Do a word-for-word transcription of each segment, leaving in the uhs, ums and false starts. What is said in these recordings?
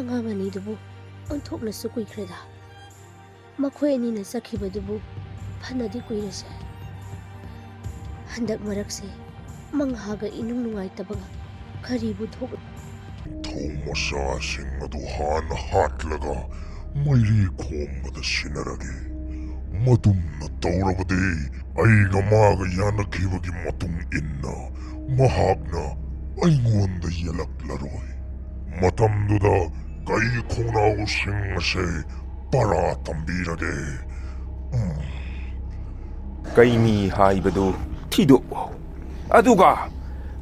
ꯑꯉꯥꯡ ꯑꯅꯤꯗꯨꯕꯨ ꯑꯣꯟꯊꯣꯛꯅꯁꯨ ꯀꯨꯏꯈ꯭ꯔꯦꯗ꯫ ꯃꯈꯣꯏ ꯑꯅꯤꯅ ꯆꯠꯈꯤꯕꯗꯨꯕꯨ ꯐꯅꯗꯤ ꯀꯨꯏꯔꯁꯦ꯫ ꯍꯟꯗꯛ ꯃꯔꯛꯁꯦ ꯃꯉꯥꯒ ꯏꯅꯨꯡ ꯅꯨꯡꯉꯥꯏꯇꯕꯒ ꯀꯔꯤꯕꯨ ꯊꯣꯛ- ꯅꯤꯡꯊꯧ ꯃꯆꯥꯁꯤꯡ ꯑꯗꯨ ꯍꯥꯟꯅ ꯍꯥꯠꯂꯒ ꯃꯩꯔꯤ ꯈꯣꯝꯕꯗ ꯁꯤꯟꯅꯔꯒꯦ꯫ ꯃꯗꯨꯝꯅ ꯇꯧꯔꯕꯗꯤ ꯑꯩꯒ ꯃꯥꯒ ꯌꯥꯅꯈꯤꯕꯒꯤ ꯃꯇꯨꯡ ꯏꯟꯅ ꯃꯍꯥꯛꯅ ꯑꯩꯉꯣꯟꯗ ꯌꯦꯜꯂꯛꯂꯔꯣꯏ꯫ ꯃꯇꯝꯗꯨꯗ ꯀꯩ ꯈꯣꯡꯅꯥꯎꯁꯤꯡ ꯑꯁꯦ ꯄꯔꯥ ꯇꯝꯕꯤꯔꯒꯦ꯫ ꯎꯝ꯫ ꯀꯩꯅꯤ ꯍꯥꯏꯕꯗꯨ ꯊꯤꯗꯣꯛꯎ꯫ ꯑꯗꯨꯒ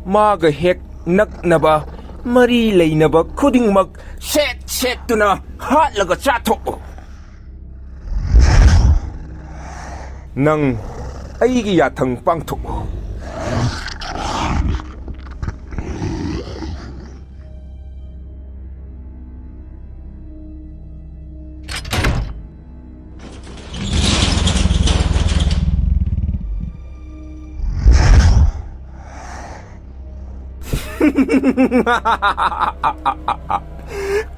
ꯃꯥꯒ ꯍꯦꯛ ꯅꯛꯅꯕ ꯃꯔꯤ ꯂꯩꯅꯕ ꯈꯨꯗꯤꯡꯃꯛ ꯁꯦꯠ ꯁꯦꯠꯇꯨꯅ ꯍꯥꯠꯂꯒ ꯆꯥꯊꯣꯛꯎ꯫ ꯅꯪ ꯑꯩꯒꯤ ꯌꯥꯊꯪ ꯄꯥꯡꯊꯣꯛꯎ꯫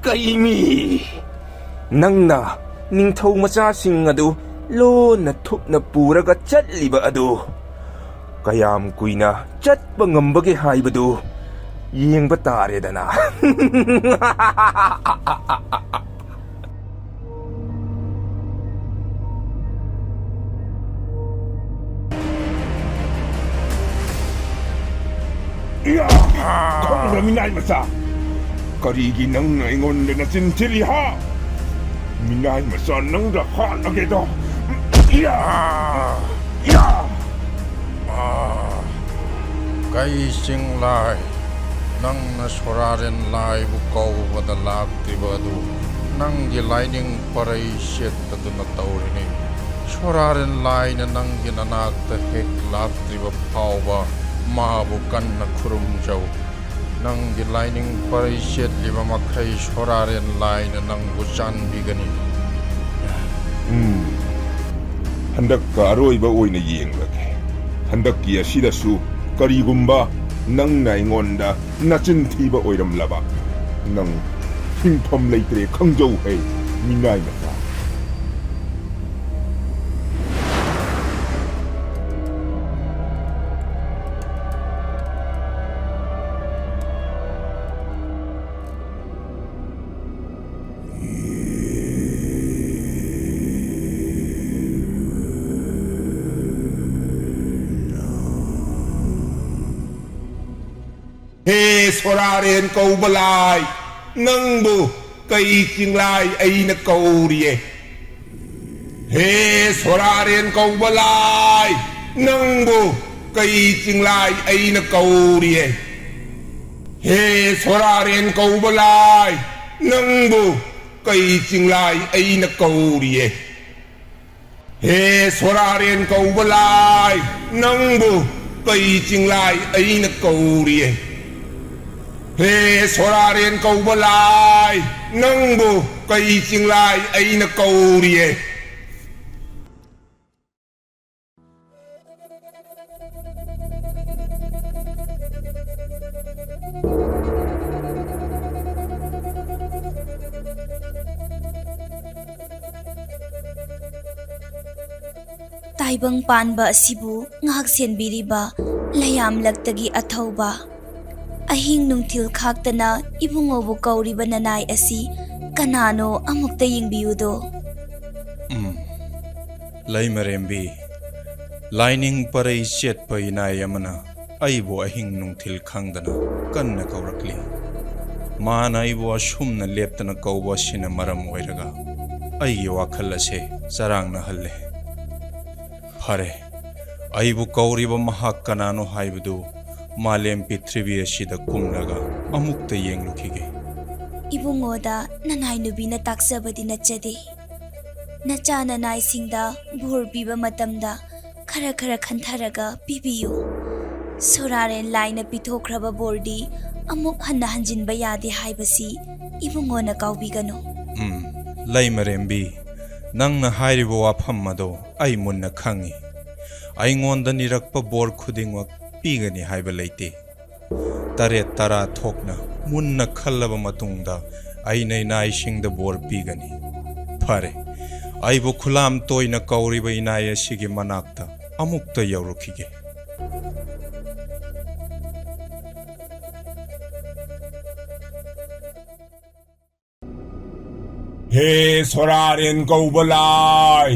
ꯀꯩꯃꯤ! ꯅꯪꯅ ꯅꯤꯡꯊꯧ ꯃꯆꯥꯁꯤꯡ ꯑꯗꯨ ꯂꯣꯟꯅ ꯊꯨꯞꯅ ꯄꯨꯔꯒ ꯆꯠꯂꯤꯕ ꯑꯗꯨ ꯀꯌꯥꯝ ꯀꯨꯏꯅ ꯆꯠꯄ ꯉꯝꯕꯒꯦ ꯍꯥꯏꯕꯗꯨ ꯌꯦꯡꯕ ꯇꯥꯔꯦꯗꯅ꯫ ꯏꯌꯥ! ꯈꯪꯕ꯭ꯔꯥ, ꯃꯤꯅꯥꯏ ꯃꯆꯥ? ꯀꯔꯤꯒꯤ ꯅꯪꯅ ꯑꯩꯉꯣꯟꯗ ꯅꯆꯤꯟ ꯊꯤꯔꯤ, ꯍꯥ? ꯃꯤꯅꯥꯏ ꯃꯆꯥ, ꯅꯪꯗ ꯍꯥꯠꯂꯒꯦꯗꯣ꯫ ꯏꯌꯥ! ꯏꯌꯥ! ꯀꯩ ꯆꯤꯡꯂꯥꯏ, ꯅꯪꯅ ꯁꯣꯔꯥꯔꯦꯟ ꯂꯥꯏꯕꯨ ꯀꯧꯕꯗ ꯂꯥꯛꯇ꯭ꯔꯤꯕ ꯑꯗꯨ ꯅꯪꯒꯤ ꯂꯥꯏꯅꯤꯡ ꯄꯔꯩ ꯆꯦꯠꯇꯗꯨꯅ ꯇꯧꯔꯤꯅꯤ꯫ ꯁꯣꯔꯥꯔꯦꯟ ꯂꯥꯏꯅ ꯅꯪꯒꯤ ꯅꯅꯥꯛꯇ ꯍꯦꯛ ꯂꯥꯛꯇ꯭ꯔꯤꯕ ꯐꯥꯎꯕ ꯃꯥꯕꯨ ꯀꯟꯅ ꯈꯨꯔꯨꯝꯖꯧ꯫ ꯅꯪꯒꯤ ꯂꯥꯏꯅꯤꯡ ꯄꯔꯩ ꯆꯦꯠꯂꯤꯕ ꯃꯈꯩ ꯁꯣꯔꯥꯔꯦꯟ ꯂꯥꯏꯅ ꯅꯪꯕꯨ ꯆꯥꯟꯕꯤꯒꯅꯤ꯫ ꯎꯝ꯫ ꯍꯟꯗꯛꯀ ꯑꯔꯣꯏꯕ ꯑꯣꯏꯅ ꯌꯦꯡꯂꯒꯦ꯫ ꯍꯟꯗꯛꯀꯤ ꯑꯁꯤꯗꯁꯨ ꯀꯔꯤꯒꯨꯝꯕ ꯅꯪꯅ ꯑꯩꯉꯣꯟꯗ ꯅꯆꯤꯟ ꯊꯤꯕ ꯑꯣꯏꯔꯝꯂꯕ, ꯅꯪ ꯍꯤꯡꯐꯝ ꯂꯩꯇ꯭ꯔꯦ ꯈꯪꯖꯧ ꯍꯩ, ꯃꯤꯅꯥꯏ ꯃꯆꯥ꯫ ꯍꯦ ꯁꯣꯔꯥꯔꯦꯟ ꯀꯧꯕ ꯂꯥꯏ, ꯅꯪꯕꯨ ꯀꯩ ꯆꯤꯡꯂꯥꯏ ꯑꯩꯅ ꯀꯧꯔꯤꯌꯦ? ꯍꯦ ꯁꯣꯔꯥꯔꯦꯟ ꯀꯧꯕ ꯂꯥꯏ, ꯅꯪꯕꯨ ꯀꯩ ꯆꯤꯡꯂꯥꯏ ꯑꯩꯅ ꯀꯧꯔꯤꯌꯦ? ꯍꯦ ꯁꯣꯔꯥꯔꯦꯟ ꯀꯧꯕ ꯂꯥꯏ, ꯅꯪꯕꯨ ꯀꯩ ꯆꯤꯡꯂꯥꯏ ꯑꯩꯅ ꯀꯧꯔꯤꯌꯦ? ꯍꯦ ꯁꯣꯔꯥꯔꯦꯟ ꯀꯧꯕ ꯂꯥꯏ, ꯅꯪꯕꯨ ꯀꯩ ꯆꯤꯡꯂꯥꯏ ꯑꯩꯅ ꯀꯧꯔꯤꯌꯦ? ꯍꯦ ꯁꯣꯔꯥꯔꯦꯟ ꯀꯧꯕ ꯂꯥꯏ, ꯅꯪꯕꯨ ꯀꯩ ꯆꯤꯡꯂꯥꯏ ꯑꯩꯅ ꯀꯧꯔꯤꯌꯦ? ꯇꯥꯏꯕꯪ ꯄꯥꯟꯕ ꯑꯁꯤꯕꯨ ꯉꯥꯛ ꯁꯦꯟꯕꯤꯔꯤꯕ ꯂꯩꯌꯥꯝꯂꯛꯇꯒꯤ ꯑꯊꯧꯕ, ꯑꯍꯤꯡ ꯅꯨꯡꯊꯤꯜ ꯈꯥꯛꯇꯅ ꯏꯕꯨꯡꯉꯣꯕꯨ ꯀꯧꯔꯤꯕ ꯅꯅꯥꯏ ꯑꯁꯤ ꯀꯅꯥꯅꯣ? ꯑꯃꯨꯛꯇ ꯌꯦꯡꯕꯤꯌꯨꯗꯣ꯫ ꯎꯝ, ꯂꯩꯃꯔꯦꯝꯕꯤ, ꯂꯥꯏꯅꯤꯡ ꯄꯔꯩ ꯆꯦꯠꯄ ꯏꯅꯥꯏ ꯑꯃꯅ ꯑꯩꯕꯨ ꯑꯍꯤꯡ ꯅꯨꯡꯊꯤꯜ ꯈꯪꯗꯅ ꯀꯟꯅ ꯀꯧꯔꯛꯂꯤ꯫ ꯃꯥꯅ ꯑꯩꯕꯨ ꯑꯁꯨꯝꯅ ꯂꯦꯞꯇꯅ ꯀꯧꯕ ꯑꯁꯤꯅ ꯃꯔꯝ ꯑꯣꯏꯔꯒ ꯑꯩꯒꯤ ꯋꯥꯈꯜ ꯑꯁꯦ ꯆꯔꯥꯡꯅꯍꯜꯂꯦ꯫ ꯐꯔꯦ, ꯑꯩꯕꯨ ꯀꯧꯔꯤꯕ ꯃꯍꯥꯛ ꯀꯅꯥꯅꯣ ꯍꯥꯏꯕꯗꯨ ꯃꯥꯂꯦꯝ ꯄ꯭ꯔꯤꯊꯤꯕꯤ ꯑꯁꯤꯗ ꯀꯨꯝꯂꯒ ꯑꯃꯨꯛꯇ ꯌꯦꯡꯂꯨꯈꯤꯒꯦ꯫ ꯏꯕꯨꯡꯉꯣꯗ ꯅꯅꯥꯏ ꯅꯨꯄꯤꯅ ꯇꯥꯛꯆꯕꯗꯤ ꯅꯠꯆꯗꯦ꯫ ꯅꯆꯥ ꯅꯅꯥꯏꯁꯤꯡꯗ ꯕꯣꯔ ꯄꯤꯕ ꯃꯇꯝꯗ ꯈꯔ ꯈꯔ ꯈꯟꯊꯔꯒ ꯄꯤꯕꯤꯌꯨ꯫ ꯁꯣꯔꯥꯔꯦꯟ ꯂꯥꯏꯅ ꯄꯤꯊꯣꯛꯈ꯭ꯔꯕ ꯕꯣꯔꯗꯤ ꯑꯃꯨꯛ ꯍꯟꯅ ꯍꯟꯖꯤꯟꯕ ꯌꯥꯗꯦ ꯍꯥꯏꯕꯁꯤ ꯏꯕꯨꯡꯉꯣꯅ ꯀꯥꯎꯕꯤꯒꯅꯨ꯫ ꯎꯝ, ꯂꯩꯃꯔꯦꯝꯕꯤ, ꯅꯪꯅ ꯍꯥꯏꯔꯤꯕ ꯋꯥꯐꯝ ꯑꯗꯣ ꯑꯩ ꯃꯨꯟꯅ ꯈꯪꯏ꯫ ꯑꯩꯉꯣꯟꯗ ꯅꯤꯔꯛꯄ ꯕꯣꯔ ꯈꯨꯗꯤꯡꯃꯛ ꯄꯤꯒꯅꯤ ꯍꯥꯏꯕ ꯂꯩꯇꯦ꯫ ꯇꯔꯦꯠ ꯇꯔꯥ ꯊꯣꯛꯅ ꯃꯨꯟꯅ ꯈꯜꯂꯕ ꯃꯇꯨꯡꯗ ꯑꯩꯅ ꯏꯅꯥꯏꯁꯤꯡꯗ ꯕꯣꯔ ꯄꯤꯒꯅꯤ꯫ ꯐꯔꯦ, ꯑꯩꯕꯨ ꯈꯨꯂꯥꯝ ꯇꯣꯏꯅ ꯀꯧꯔꯤꯕ ꯏꯅꯥꯏ ꯑꯁꯤꯒꯤ ꯃꯅꯥꯛꯇ ꯑꯃꯨꯛꯇ ꯌꯧꯔꯨꯈꯤꯒꯦ꯫ ꯍꯦ ꯁꯣꯔꯥꯔꯦꯟ ꯀꯧꯕ ꯂꯥꯏ,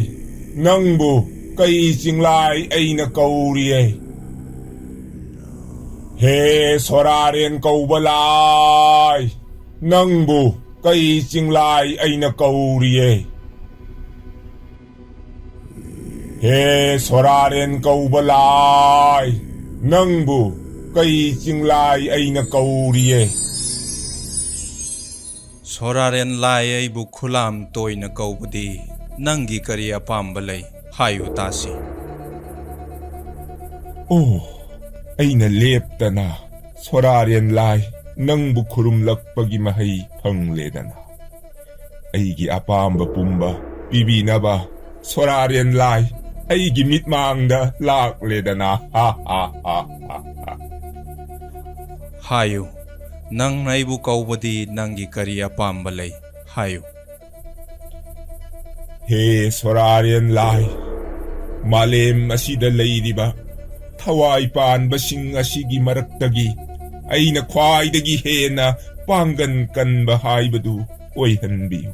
ꯅꯪꯕꯨ ꯀꯩ ꯆꯤꯡꯂꯥꯏ ꯑꯩꯅ ꯀꯧꯔꯤꯌꯦ? ꯍꯦ ꯁꯣꯔꯥꯔꯦꯟ ꯀꯧꯕ ꯂꯥꯏ, ꯅꯪꯕꯨ ꯀꯩ ꯆꯤꯡꯂꯥꯏ ꯑꯩꯅ ꯀꯧꯔꯤꯌꯦ? ꯍꯦ ꯁꯣꯔꯥꯔꯦꯟ ꯀꯧꯕ ꯂꯥꯏ, ꯅꯪꯕꯨ ꯀꯩ ꯆꯤꯡꯂꯥꯏ ꯑꯩꯅ ꯀꯧꯔꯤꯌꯦ? ꯁꯣꯔꯥꯔꯦꯟ ꯂꯥꯏ, ꯑꯩꯕꯨ ꯈꯨꯂꯥꯝ ꯇꯣꯏꯅ ꯀꯧꯕꯗꯤ ꯅꯪꯒꯤ ꯀꯔꯤ ꯑꯄꯥꯝꯕ ꯂꯩ? ꯍꯥꯏꯌꯨ ꯇꯥꯁꯤ꯫ ꯑꯣ, ꯑꯩꯅ ꯂꯦꯞꯇꯅ ꯁꯣꯔꯥꯔꯦꯟ ꯂꯥꯏ ꯅꯪꯕꯨ ꯈꯨꯔꯨꯝꯂꯛꯄꯒꯤ ꯃꯍꯩ ꯐꯪꯂꯦꯗꯅ꯫ ꯑꯩꯒꯤ ꯑꯄꯥꯝꯕ ꯄꯨꯝꯕ ꯄꯤꯕꯤꯅꯕ ꯁꯣꯔꯥꯔꯦꯟ ꯂꯥꯏ ꯑꯩꯒꯤ ꯃꯤꯠꯃꯥꯡꯗ ꯂꯥꯛꯂꯦꯗꯅ꯫ ꯍꯥ, ꯍꯥ, ꯍꯥ, ꯍꯥ, ꯍꯥ꯫ ꯍꯥꯏꯌꯨ, ꯅꯪꯅ ꯑꯩꯕꯨ ꯀꯧꯕꯗꯤ ꯅꯪꯒꯤ ꯀꯔꯤ ꯑꯄꯥꯝꯕ ꯂꯩ? ꯍꯥꯏꯌꯨ꯫ ꯍꯦ ꯁꯣꯔꯥꯔꯦꯟ ꯂꯥꯏ, ꯃꯥꯂꯦꯝ ꯑꯁꯤꯗ ꯂꯩꯔꯤꯕ ꯊꯋꯥꯏ ꯄꯥꯟꯕꯁꯤꯡ ꯑꯁꯤꯒꯤ ꯃꯔꯛꯇꯒꯤ ꯑꯩꯅ ꯈ꯭ꯋꯥꯏꯗꯒꯤ ꯍꯦꯟꯅ ꯄꯥꯡꯒꯟ ꯀꯟꯕ ꯍꯥꯏꯕꯗꯨ ꯑꯣꯏꯍꯟꯕꯤꯌꯨ꯫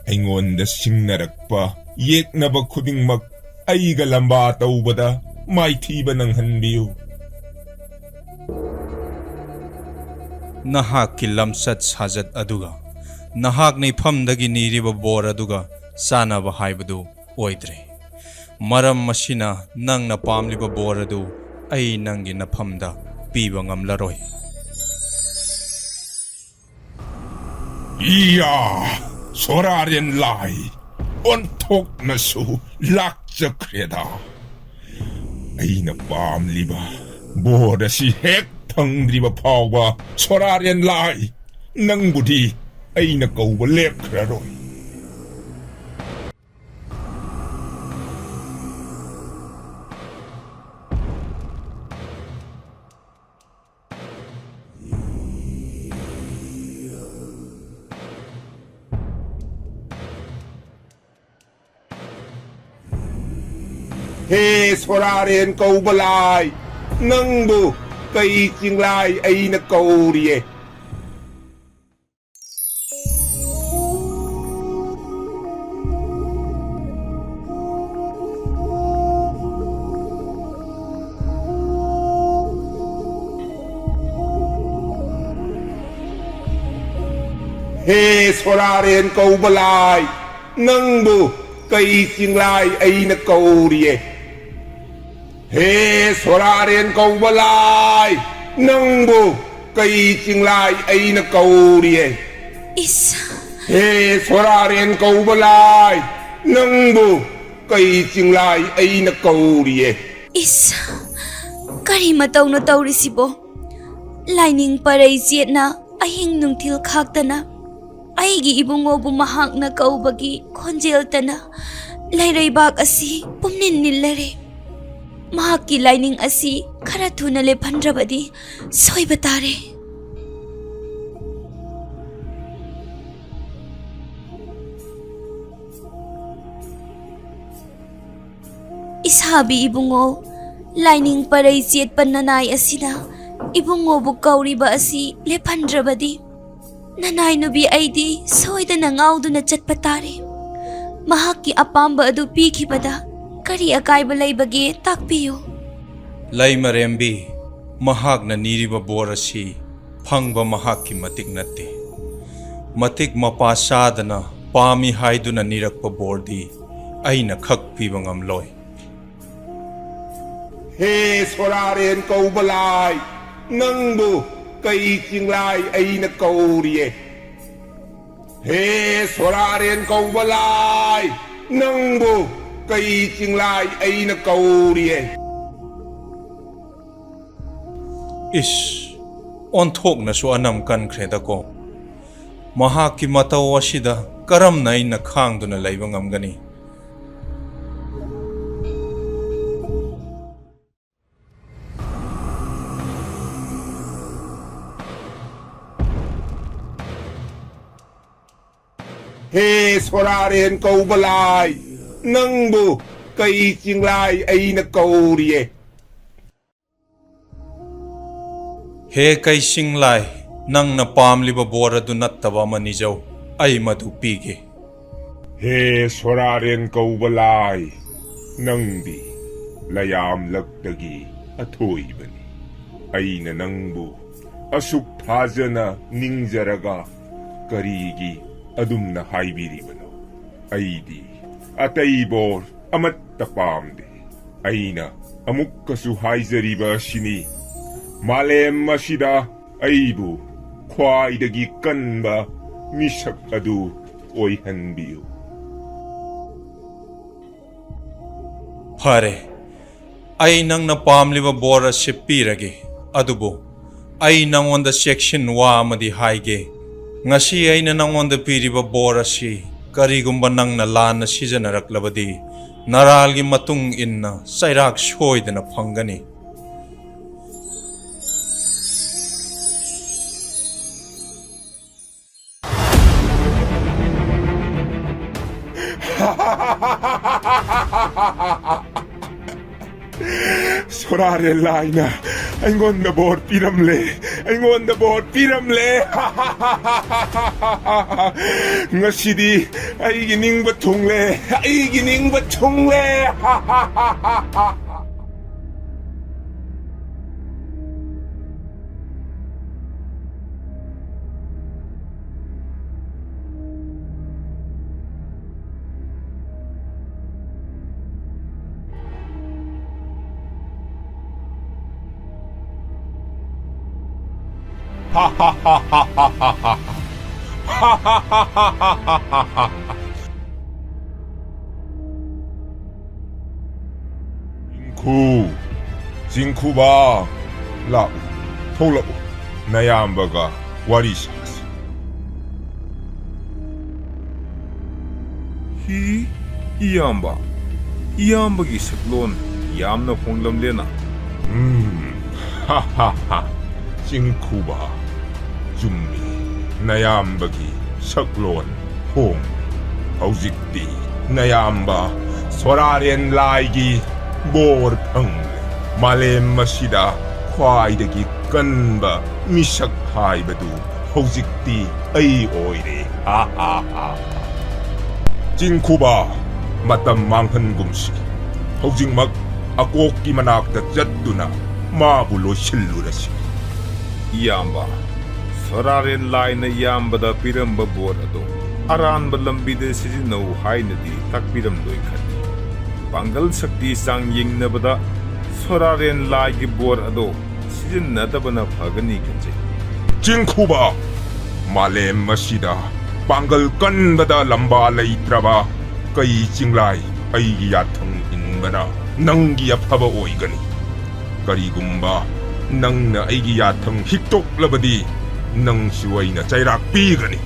ꯑꯩꯉꯣꯟꯗ ꯁꯤꯡꯅꯔꯛꯄ ꯌꯦꯛꯅꯕ ꯈꯨꯗꯤꯡꯃꯛ ꯑꯩꯒ ꯂꯝꯕꯥ ꯇꯧꯕꯗ ꯃꯥꯏꯊꯤꯕ ꯅꯪꯍꯟꯕꯤꯌꯨ꯫ ꯅꯍꯥꯛꯀꯤ ꯂꯝꯆꯠ ꯁꯥꯖꯠ ꯑꯗꯨꯒ ꯅꯍꯥꯛꯅ ꯏꯐꯝꯗꯒꯤ ꯅꯤꯔꯤꯕ ꯕꯣꯔ ꯑꯗꯨꯒ ꯆꯥꯅꯕ ꯍꯥꯏꯕꯗꯨ ꯑꯣꯏꯗ꯭ꯔꯦ꯫ ꯃꯔꯝ ꯑꯁꯤꯅ ꯅꯪꯅ ꯄꯥꯝꯂꯤꯕ ꯕꯣꯔ ꯑꯗꯨ ꯑꯩ ꯅꯪꯒꯤ ꯅꯐꯝꯗ ꯄꯤꯕ ꯉꯝꯂꯔꯣꯏ꯫ ꯏꯌꯥ! ꯁꯣꯔꯥꯔꯦꯟ ꯂꯥꯏ, ꯑꯣꯟꯊꯣꯛꯅꯁꯨ ꯂꯥꯛꯆꯈ꯭ꯔꯦꯗ꯫ ꯑꯩꯅ ꯄꯥꯝꯂꯤꯕ ꯕꯣꯔ ꯑꯁꯤ ꯍꯦꯛ ꯐꯪꯗ꯭ꯔꯤꯕ ꯐꯥꯎꯕ, ꯁꯣꯔꯥꯔꯦꯟ ꯂꯥꯏ, ꯅꯪꯕꯨꯗꯤ ꯑꯩꯅ ꯀꯧꯕ ꯂꯦꯞꯈ꯭ꯔꯔꯣꯏ꯫ ꯍꯦ ꯁꯣꯔꯥꯔꯦꯟ ꯀꯧꯕ ꯂꯥꯏ, ꯅꯪꯕꯨ ꯀꯩ ꯆꯤꯡꯂꯥꯏ ꯑꯩꯅ ꯀꯧꯔꯤꯌꯦ? ꯍꯦ ꯁꯣꯔꯥꯔꯦꯟ ꯀꯧꯕ ꯂꯥꯏ, ꯅꯪꯕꯨ ꯀꯩ ꯆꯤꯡꯂꯥꯏ ꯑꯩꯅ ꯀꯧꯔꯤꯌꯦ? ꯍꯦ ꯁꯣꯔꯥꯔꯦꯟ ꯀꯧꯕ ꯂꯥꯏ, ꯅꯪꯕꯨ ꯀꯩ ꯆꯤꯡꯂꯥꯏ ꯑꯩꯅ ꯀꯧꯔꯤꯌꯦ? ꯏꯁ꯫ ꯍꯦ ꯁꯣꯔꯥꯔꯦꯟ ꯀꯧꯕ ꯂꯥꯏ, ꯅꯪꯕꯨ ꯀꯩ ꯆꯤꯡꯂꯥꯏ ꯑꯩꯅ ꯀꯧꯔꯤꯌꯦ? ꯏꯁ꯫ ꯀꯔꯤ ꯃꯇꯧꯅꯣ ꯇꯧꯔꯤꯁꯤꯕꯣ? ꯂꯥꯏꯅꯤꯡ ꯄꯔꯩ ꯆꯦꯠꯅ ꯑꯍꯤꯡ ꯅꯨꯡꯊꯤꯜ ꯈꯥꯛꯇꯅ ꯑꯩꯒꯤ ꯏꯕꯨꯡꯉꯣꯕꯨ ꯃꯍꯥꯛꯅ ꯀꯧꯕꯒꯤ ꯈꯣꯟꯖꯦꯜꯇꯅ ꯂꯩꯔꯩꯕꯥꯛ ꯑꯁꯤ ꯄꯨꯝꯅꯤꯜ ꯅꯤꯜꯂꯔꯦ꯫ ꯃꯍꯥꯛꯀꯤ ꯂꯥꯏꯅꯤꯡ ꯑꯁꯤ ꯈꯔ ꯊꯨꯅ ꯂꯦꯞꯍꯟꯗ꯭ꯔꯕꯗꯤ ꯁꯣꯏꯕ ꯇꯥꯔꯦ꯫ ꯏꯁꯥꯕꯤ ꯏꯕꯨꯡꯉꯣ, ꯂꯥꯏꯅꯤꯡ ꯄꯔꯩ ꯆꯦꯠꯄ ꯅꯅꯥꯏ ꯑꯁꯤꯅ ꯏꯕꯨꯡꯉꯣꯕꯨ ꯀꯧꯔꯤꯕ ꯑꯁꯤ ꯂꯦꯞꯍꯟꯗ꯭ꯔꯕꯗꯤ, ꯅꯅꯥꯏ ꯅꯨꯄꯤ ꯑꯩꯗꯤ ꯁꯣꯏꯗꯅ ꯉꯥꯎꯗꯨꯅ ꯆꯠꯄ ꯇꯥꯔꯦ꯫ ꯃꯍꯥꯛꯀꯤ ꯑꯄꯥꯝꯕ ꯑꯗꯨ ꯄꯤꯈꯤꯕꯗ ꯀꯔꯤ ꯑꯀꯥꯏꯕ ꯂꯩꯕꯒꯦ, ꯇꯥꯛꯄꯤꯌꯨ꯫ ꯂꯩꯃꯔꯦꯝꯕꯤ, ꯃꯍꯥꯛꯅ ꯅꯤꯔꯤꯕ ꯕꯣꯔ ꯑꯁꯤ ꯐꯪꯕ ꯃꯍꯥꯛꯀꯤ ꯃꯇꯤꯛ ꯅꯠꯇꯦ꯫ ꯃꯇꯤꯛ ꯃꯄꯥ ꯆꯥꯗꯅ ꯄꯥꯝꯃꯤ ꯍꯥꯏꯗꯨꯅ ꯅꯤꯔꯛꯄ ꯕꯣꯔꯗꯤ ꯑꯩꯅ ꯈꯛ ꯄꯤꯕ ꯉꯝꯂꯣꯏ꯫ ꯍꯦ ꯁꯣꯔꯥꯔꯦꯟ ꯀꯧꯕ ꯂꯥꯏ, ꯅꯪꯕꯨ ꯀꯩ ꯆꯤꯡꯂꯥꯏ ꯑꯩꯅ ꯀꯧꯔꯤꯌꯦ? ꯍꯦ ꯁꯣꯔꯥꯔꯦꯟ ꯀꯧꯕ ꯂꯥꯏ, ꯅꯪꯕꯨ ꯀꯩ ꯆꯤꯡꯂꯥꯏ ꯑꯩꯅ ꯀꯧꯔꯤꯌꯦ? ꯏꯁ, ꯑꯣꯟꯊꯣꯛꯅꯁꯨ ꯑꯅꯝ ꯀꯟꯈ꯭ꯔꯦꯗꯀꯣ꯫ ꯃꯍꯥꯛꯀꯤ ꯃꯇꯧ ꯑꯁꯤꯗ ꯀꯔꯝꯅ ꯑꯩꯅ ꯈꯥꯡꯗꯨꯅ ꯂꯩꯕ ꯉꯝꯒꯅꯤ? ꯍꯦ ꯁꯣꯔꯥꯔꯦꯟ ꯀꯧꯕ ꯂꯥꯏ, ꯅꯪꯕꯨ ꯀꯩ ꯆꯤꯡꯂꯥꯏ ꯑꯩꯅ ꯀꯧꯔꯤꯌꯦ꯫ ꯍꯦ ꯀꯩ ꯆꯤꯡꯂꯥꯏ, ꯅꯪꯅ ꯄꯥꯝꯂꯤꯕ ꯕꯣꯔ ꯑꯗꯨ ꯅꯠꯇꯕ ꯑꯃ ꯅꯤꯖꯧ, ꯑꯩ ꯃꯗꯨ ꯄꯤꯒꯦ꯫ ꯍꯦ ꯁꯣꯔꯥꯔꯦꯟ ꯀꯧꯕ ꯂꯥꯏ, ꯅꯪꯗꯤ ꯂꯌꯥꯝꯂꯛꯇꯒꯤ ꯑꯊꯣꯏꯕꯅꯤ꯫ ꯑꯩꯅ ꯅꯪꯕꯨ ꯑꯁꯨꯛ ꯊꯥꯖꯅ ꯅꯤꯡꯖꯔꯒ ꯀꯔꯤꯒꯤ ꯑꯗꯨꯝꯅ ꯍꯥꯏꯕꯤꯔꯤꯕꯅꯣ? ꯑꯩꯗꯤ ꯑꯇꯩ ꯕꯣꯔ ꯑꯃꯠꯇ ꯄꯥꯝꯗꯦ꯫ ꯑꯩꯅ ꯑꯃꯨꯛꯀꯁꯨ ꯍꯥꯏꯖꯔꯤꯕ ꯑꯁꯤꯅꯤ, ꯃꯥꯂꯦꯝ ꯑꯁꯤꯗ ꯑꯩꯕꯨ ꯈ꯭ꯋꯥꯏꯗꯒꯤ ꯀꯟꯕ ꯃꯤꯁꯛ ꯑꯗꯨ ꯑꯣꯏꯍꯟꯕꯤꯌꯨ꯫ ꯐꯔꯦ, ꯑꯩ ꯅꯪꯅ ꯄꯥꯝꯂꯤꯕ ꯕꯣꯔ ꯑꯁꯤ ꯄꯤꯔꯒꯦ꯫ ꯑꯗꯨꯕꯨ ꯑꯩ ꯅꯪꯉꯣꯟꯗ ꯆꯦꯛꯁꯤꯟ ꯋꯥ ꯑꯃꯗꯤ ꯍꯥꯏꯒꯦ꯫ ꯉꯁꯤ ꯑꯩꯅ ꯅꯪꯉꯣꯟꯗ ꯄꯤꯔꯤꯕ ꯕꯣꯔ ꯑꯁꯤ ꯀꯔꯤꯒꯨꯝꯕ ꯅꯪꯅ ꯂꯥꯟꯅ ꯁꯤꯖꯤꯟꯅꯔꯛꯂꯕꯗꯤ, ꯅꯔꯥꯜꯒꯤ ꯃꯇꯨꯡ ꯏꯟꯅ ꯆꯩꯔꯥꯛ ꯁꯣꯏꯗꯅ ꯐꯪꯒꯅꯤ꯫ ꯁꯣꯔꯥꯔꯦ ꯂꯥꯏꯅ ꯑꯩꯉꯣꯟꯗ ꯕꯣꯔ ꯄꯤꯔꯝꯂꯦ, ꯑꯩꯉꯣꯟꯗ ꯕꯣꯔ ꯄꯤꯔꯝꯂꯦ꯫ ꯉꯁꯤꯗꯤ ꯑꯩꯒꯤ ꯅꯤꯡꯕ ꯊꯨꯡꯂꯦ, ꯑꯩꯒꯤ ꯅꯤꯡꯕ ꯊꯨꯡꯂꯦ꯫ ꯆꯤꯡꯈꯨ, ꯆꯤꯡꯈꯨꯕ, ꯂꯥꯛꯎ, ꯊꯣꯛꯂꯛꯎ, ꯅꯌꯥꯝꯕꯒ ꯋꯥꯔꯤ ꯁꯥꯁꯤ꯫ ꯍꯤ, ꯏꯌꯥꯝꯕ, ꯏꯌꯥꯝꯕꯒꯤ ꯁꯛꯂꯣꯟ ꯌꯥꯝꯅ ꯍꯣꯡꯂꯝꯂꯦꯅ꯫ ꯎꯝ, ꯍꯥ ꯍꯥ ꯍꯥ, ꯆꯤꯡꯈꯨꯕ, ꯆꯨꯝꯃꯤ, ꯅꯌꯥꯝꯕꯒꯤ ꯁꯛꯂꯣꯟ ꯍꯣꯡꯂꯦ꯫ ꯍꯧꯖꯤꯛꯇꯤ ꯅꯌꯥꯝꯕ ꯁꯣꯔꯥꯔꯦꯟ ꯂꯥꯏꯒꯤ ꯕꯣꯔ ꯐꯪꯂꯦ꯫ ꯃꯥꯂꯦꯝ ꯑꯁꯤꯗ ꯈ꯭ꯋꯥꯏꯗꯒꯤ ꯀꯟꯕ ꯃꯤꯁꯛ ꯍꯥꯏꯕꯗꯨ ꯍꯧꯖꯤꯛꯇꯤ ꯑꯩ ꯑꯣꯏꯔꯦ꯫ ꯍꯥ ꯍꯥ ꯍꯥ ꯍꯥ꯫ ꯆꯤꯡꯈꯨꯕ, ꯃꯇꯝ ꯃꯥꯡꯍꯟꯒꯨꯝꯁꯤ꯫ ꯍꯧꯖꯤꯛꯃꯛ ꯑꯀꯣꯛꯀꯤ ꯃꯅꯥꯛꯇ ꯆꯠꯇꯨꯅ ꯃꯥꯕꯨ ꯂꯣꯏꯁꯤꯜꯂꯨꯔꯁꯤ꯫ ꯏꯌꯥꯝꯕ, ꯁꯣꯔꯥꯔꯦꯟ ꯂꯥꯏꯅ ꯏꯌꯥꯝꯕꯗ ꯄꯤꯔꯝꯕ ꯕꯣꯔ ꯑꯗꯣ ꯑꯔꯥꯟꯕ ꯂꯝꯕꯤꯗ ꯁꯤꯖꯤꯟꯅꯧ ꯍꯥꯏꯅꯗꯤ ꯇꯥꯛꯄꯤꯔꯝꯂꯣꯏ ꯈꯜꯂꯤ꯫ ꯄꯥꯡꯒꯜ ꯁꯛꯇꯤ ꯆꯥꯡ ꯌꯦꯡꯅꯕꯗ ꯁꯣꯔꯥꯔꯦꯟ ꯂꯥꯏꯒꯤ ꯕꯣꯔ ꯑꯗꯣ ꯁꯤꯖꯤꯟꯅꯗꯕꯅ ꯐꯒꯅꯤ ꯈꯟꯖꯩ꯫ ꯆꯤꯡꯈꯨꯕ, ꯃꯥꯂꯦꯝ ꯑꯁꯤꯗ ꯄꯥꯡꯒꯜ ꯀꯟꯕꯗ ꯂꯝꯕꯥ ꯂꯩꯇ꯭ꯔꯕ ꯀꯩ ꯆꯤꯡꯂꯥꯏ ꯑꯩꯒꯤ ꯌꯥꯊꯪ ꯏꯟꯕꯅ ꯅꯪꯒꯤ ꯑꯐꯕ ꯑꯣꯏꯒꯅꯤ꯫ ꯀꯔꯤꯒꯨꯝꯕ ꯅꯪꯅ ꯑꯩꯒꯤ ꯌꯥꯊꯪ ꯍꯤꯛꯇꯣꯛꯂꯕꯗꯤ ꯅꯪꯁꯨ ꯑꯩꯅ ꯆꯩꯔꯥꯛ ꯄꯤꯒꯅꯤ꯫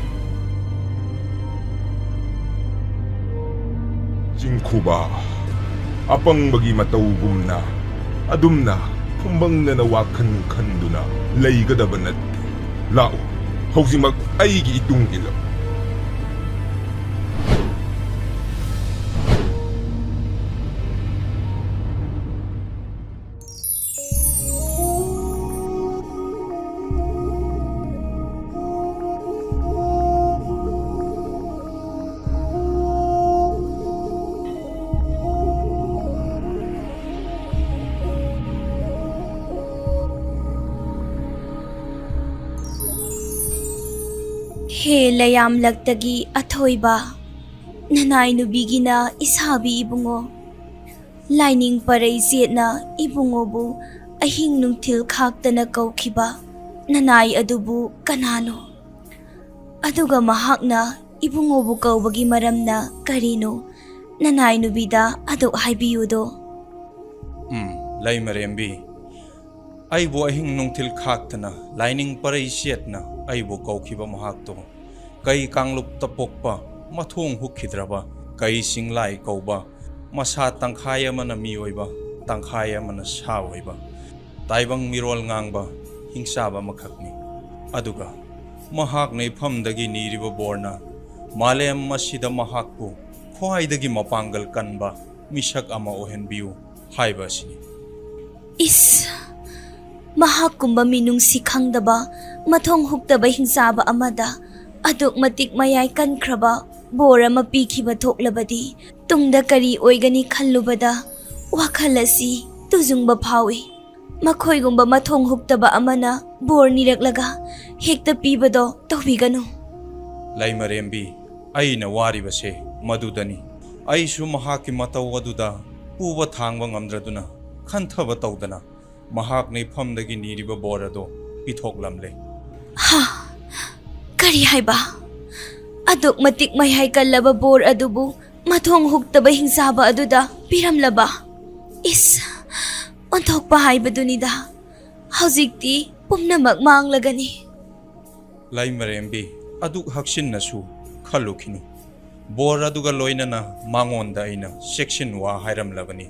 ꯆꯤꯡꯈꯨꯕ, ꯑꯄꯪꯕꯒꯤ ꯃꯇꯧꯒꯨꯝꯅ ꯑꯗꯨꯝꯅ ꯐꯨꯝꯕꯪꯅꯅ ꯋꯥꯈꯜ ꯈꯟꯗꯨꯅ ꯂꯩꯒꯗꯕ ꯅꯠꯇꯦ꯫ ꯂꯥꯛꯎ, ꯍꯧꯖꯤꯛꯃꯛ ꯑꯩꯒꯤ ꯏꯇꯨꯡ ꯏꯜꯂꯨ꯫ ꯍꯦ ꯂꯩꯌꯥꯝꯂꯛꯇꯒꯤ ꯑꯊꯣꯏꯕ, ꯅꯅꯥꯏ ꯅꯨꯕꯤꯒꯤꯅ ꯏꯁꯥꯕꯤ ꯏꯕꯨꯡꯉꯣ꯫ ꯂꯥꯏꯅꯤꯡ ꯄꯔꯩ ꯆꯦꯠꯅ ꯏꯕꯨꯡꯉꯣꯕꯨ ꯑꯍꯤꯡ ꯅꯨꯡꯊꯤꯜ ꯈꯥꯛꯇꯅ ꯀꯧꯈꯤꯕ ꯅꯅꯥꯏ ꯑꯗꯨꯕꯨ ꯀꯅꯥꯅꯣ? ꯑꯗꯨꯒ ꯃꯍꯥꯛꯅ ꯏꯕꯨꯡꯉꯣꯕꯨ ꯀꯧꯕꯒꯤ ꯃꯔꯝꯅ ꯀꯔꯤꯅꯣ? ꯅꯅꯥꯏ ꯅꯨꯕꯤꯗ ꯑꯗꯨꯛ ꯍꯥꯏꯕꯤꯌꯨꯗꯣ꯫ ꯎꯝ, ꯂꯩꯃꯔꯦꯝꯕꯤ, ꯑꯩꯕꯨ ꯑꯍꯤꯡ ꯅꯨꯡꯊꯤꯜ ꯈꯥꯛꯇꯅ ꯂꯥꯏꯅꯤꯡ ꯄꯔꯩ ꯆꯦꯠꯅ ꯑꯩꯕꯨ ꯀꯧꯈꯤꯕ ꯃꯍꯥꯛꯇꯣ ꯀꯩ ꯀꯥꯡꯂꯨꯞꯇ ꯄꯣꯛꯄ, ꯃꯊꯣꯡ ꯍꯨꯛꯈꯤꯗ꯭ꯔꯕ ꯀꯩ ꯆꯤꯡꯂꯥꯏ ꯀꯧꯕ, ꯃꯁꯥ ꯇꯪꯈꯥꯏ ꯑꯃꯅ ꯃꯤꯑꯣꯏꯕ, ꯇꯪꯈꯥꯏ ꯑꯃꯅ ꯁꯥ ꯑꯣꯏꯕ ꯇꯥꯏꯕꯪ ꯃꯤꯔꯣꯜ ꯉꯥꯡꯕ ꯍꯤꯡꯆꯥꯕ ꯑꯃꯈꯛꯅꯤ꯫ ꯑꯗꯨꯒ ꯃꯍꯥꯛꯅ ꯏꯐꯝꯗꯒꯤ ꯅꯤꯔꯤꯕ ꯕꯣꯔꯅ ꯃꯥꯂꯦꯝ ꯑꯁꯤꯗ ꯃꯍꯥꯛꯄꯨ ꯈ꯭ꯋꯥꯏꯗꯒꯤ ꯃꯄꯥꯡꯒꯜ ꯀꯟꯕ ꯃꯤꯁꯛ ꯑꯃ ꯑꯣꯏꯍꯟꯕꯤꯌꯨ ꯍꯥꯏꯕ ꯑꯁꯤꯅꯤ꯫ ꯏꯁ, ꯃꯍꯥꯛꯀꯨꯝꯕ ꯃꯤꯅꯨꯡꯁꯤ ꯈꯪꯗꯕ, ꯃꯊꯣꯡ ꯍꯨꯛꯇꯕ ꯍꯤꯡꯆꯥꯕ ꯑꯃꯗ ꯑꯗꯨꯛ ꯃꯇꯤꯛ ꯃꯌꯥꯏ ꯀꯟꯈ꯭ꯔꯕ ꯕꯣꯔ ꯑꯃ ꯄꯤꯈꯤꯕ ꯊꯣꯛꯂꯕꯗꯤ, ꯇꯨꯡꯗ ꯀꯔꯤ ꯑꯣꯏꯒꯅꯤ ꯈꯜꯂꯨꯕꯗ ꯋꯥꯈꯜ ꯑꯁꯤ ꯇꯨꯖꯨꯡꯕ ꯐꯥꯎꯏ꯫ ꯃꯈꯣꯏꯒꯨꯝꯕ ꯃꯊꯣꯡ ꯍꯨꯛꯇꯕ ꯑꯃꯅ ꯕꯣꯔ ꯅꯤꯔꯛꯂꯒ ꯍꯦꯛꯇ ꯄꯤꯕꯗꯣ ꯇꯧꯕꯤꯒꯅꯨ꯫ ꯂꯩꯃꯔꯦꯝꯕꯤ, ꯑꯩꯅ ꯋꯥꯔꯤꯕꯁꯦ ꯃꯗꯨꯗꯅꯤ꯫ ꯑꯩꯁꯨ ꯃꯍꯥꯛꯀꯤ ꯃꯇꯧ ꯑꯗꯨꯗ ꯄꯨꯕ ꯊꯥꯡꯕ ꯉꯝꯗ꯭ꯔꯗꯨꯅ ꯈꯟꯊꯕ ꯇꯧꯗꯅ ꯃꯍꯥꯛꯅ ꯏꯐꯝꯗꯒꯤ ꯅꯤꯔꯤꯕ ꯕꯣꯔ ꯑꯗꯨ ꯄꯤꯊꯣꯛꯂꯝꯂꯦ꯫ ꯍꯥ? ꯀꯔꯤ ꯍꯥꯏꯕ? ꯑꯗꯨꯛ ꯃꯇꯤꯛ ꯃꯌꯥꯏ ꯀꯜꯂꯕ ꯕꯣꯔ ꯑꯗꯨꯕꯨ ꯃꯊꯣꯡ ꯍꯨꯛꯇꯕ ꯍꯤꯡꯆꯥꯕ ꯑꯗꯨꯗ ꯄꯤꯔꯝꯂꯕ? ꯏꯁ, ꯑꯣꯟꯊꯣꯛꯄ ꯍꯥꯏꯕꯗꯨꯅꯤꯗ꯫ ꯍꯧꯖꯤꯛꯇꯤ ꯄꯨꯝꯅꯃꯛ ꯃꯥꯡꯂꯒꯅꯤ꯫ ꯂꯩꯃꯔꯦꯝꯕꯤ, ꯑꯗꯨꯛ ꯍꯛꯆꯤꯟꯅꯁꯨ ꯈꯜꯂꯨꯈꯤꯅꯨ꯫ ꯕꯣꯔ ꯑꯗꯨꯒ ꯂꯣꯏꯅꯅ ꯃꯉꯣꯟꯗ ꯑꯩꯅ ꯆꯦꯛꯁꯤꯟ ꯋꯥ ꯍꯥꯏꯔꯝꯂꯕꯅꯤ꯫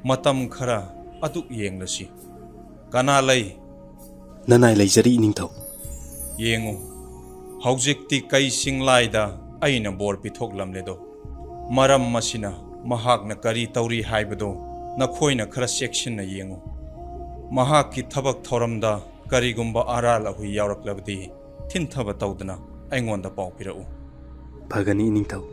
ꯃꯇꯝ ꯈꯔ ꯑꯗꯨꯛ ꯌꯦꯡꯂꯁꯤ꯫ ꯀꯅꯥ ꯂꯩ? ꯅꯅꯥꯏ ꯂꯩꯖꯔꯤ, ꯏꯅꯤꯡꯊꯧ꯫ ꯌꯦꯡꯉꯨ, ꯍꯧꯖꯤꯛꯇꯤ ꯀꯩ ꯆꯤꯡꯂꯥꯏꯗ ꯑꯩꯅ ꯕꯣꯔ ꯄꯤꯊꯣꯛꯂꯝꯂꯦꯗꯣ꯫ ꯃꯔꯝ ꯑꯁꯤꯅ ꯃꯍꯥꯛꯅ ꯀꯔꯤ ꯇꯧꯔꯤ ꯍꯥꯏꯕꯗꯣ ꯅꯈꯣꯏꯅ ꯈꯔ ꯆꯦꯛꯁꯤꯟꯅ ꯌꯦꯡꯉꯨ꯫ ꯃꯍꯥꯛꯀꯤ ꯊꯕꯛ ꯊꯧꯔꯝꯗ ꯀꯔꯤꯒꯨꯝꯕ ꯑꯔꯥꯜ ꯑꯍꯨꯏ ꯌꯥꯎꯔꯛꯂꯕꯗꯤ ꯊꯤꯟꯊꯕ ꯇꯧꯗꯅ ꯑꯩꯉꯣꯟꯗ ꯄꯥꯎ ꯄꯤꯔꯛꯎ꯫ ꯐꯒꯅꯤ, ꯏꯅꯤꯡꯊꯧ꯫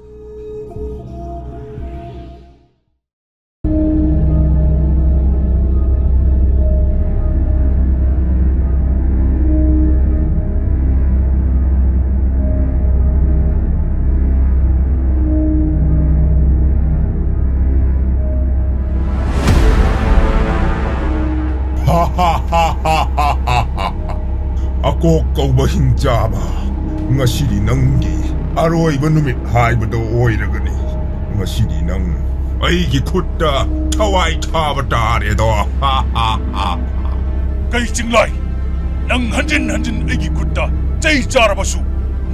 ꯑꯀꯣꯛ ꯀꯧꯕ ꯍꯤꯡꯆꯥꯕ, ꯉꯁꯤꯗꯤ ꯅꯪꯒꯤ ꯑꯔꯣꯏꯕ ꯅꯨꯃꯤꯠ ꯍꯥꯏꯕꯗꯣ ꯑꯣꯏꯔꯒꯅꯤ꯫ ꯉꯁꯤꯗꯤ ꯅꯪ ꯑꯩꯒꯤ ꯈꯨꯠꯇ ꯊꯋꯥꯏ ꯊꯥꯕ ꯇꯥꯔꯦꯗꯣ꯫ ꯀꯩ ꯆꯤꯡꯂꯥꯏ? ꯅꯪ ꯍꯟꯖꯤꯟ ꯍꯟꯖꯤꯟ ꯑꯩꯒꯤ ꯈꯨꯠꯇ ꯆꯩ ꯆꯥꯔꯕꯁꯨ,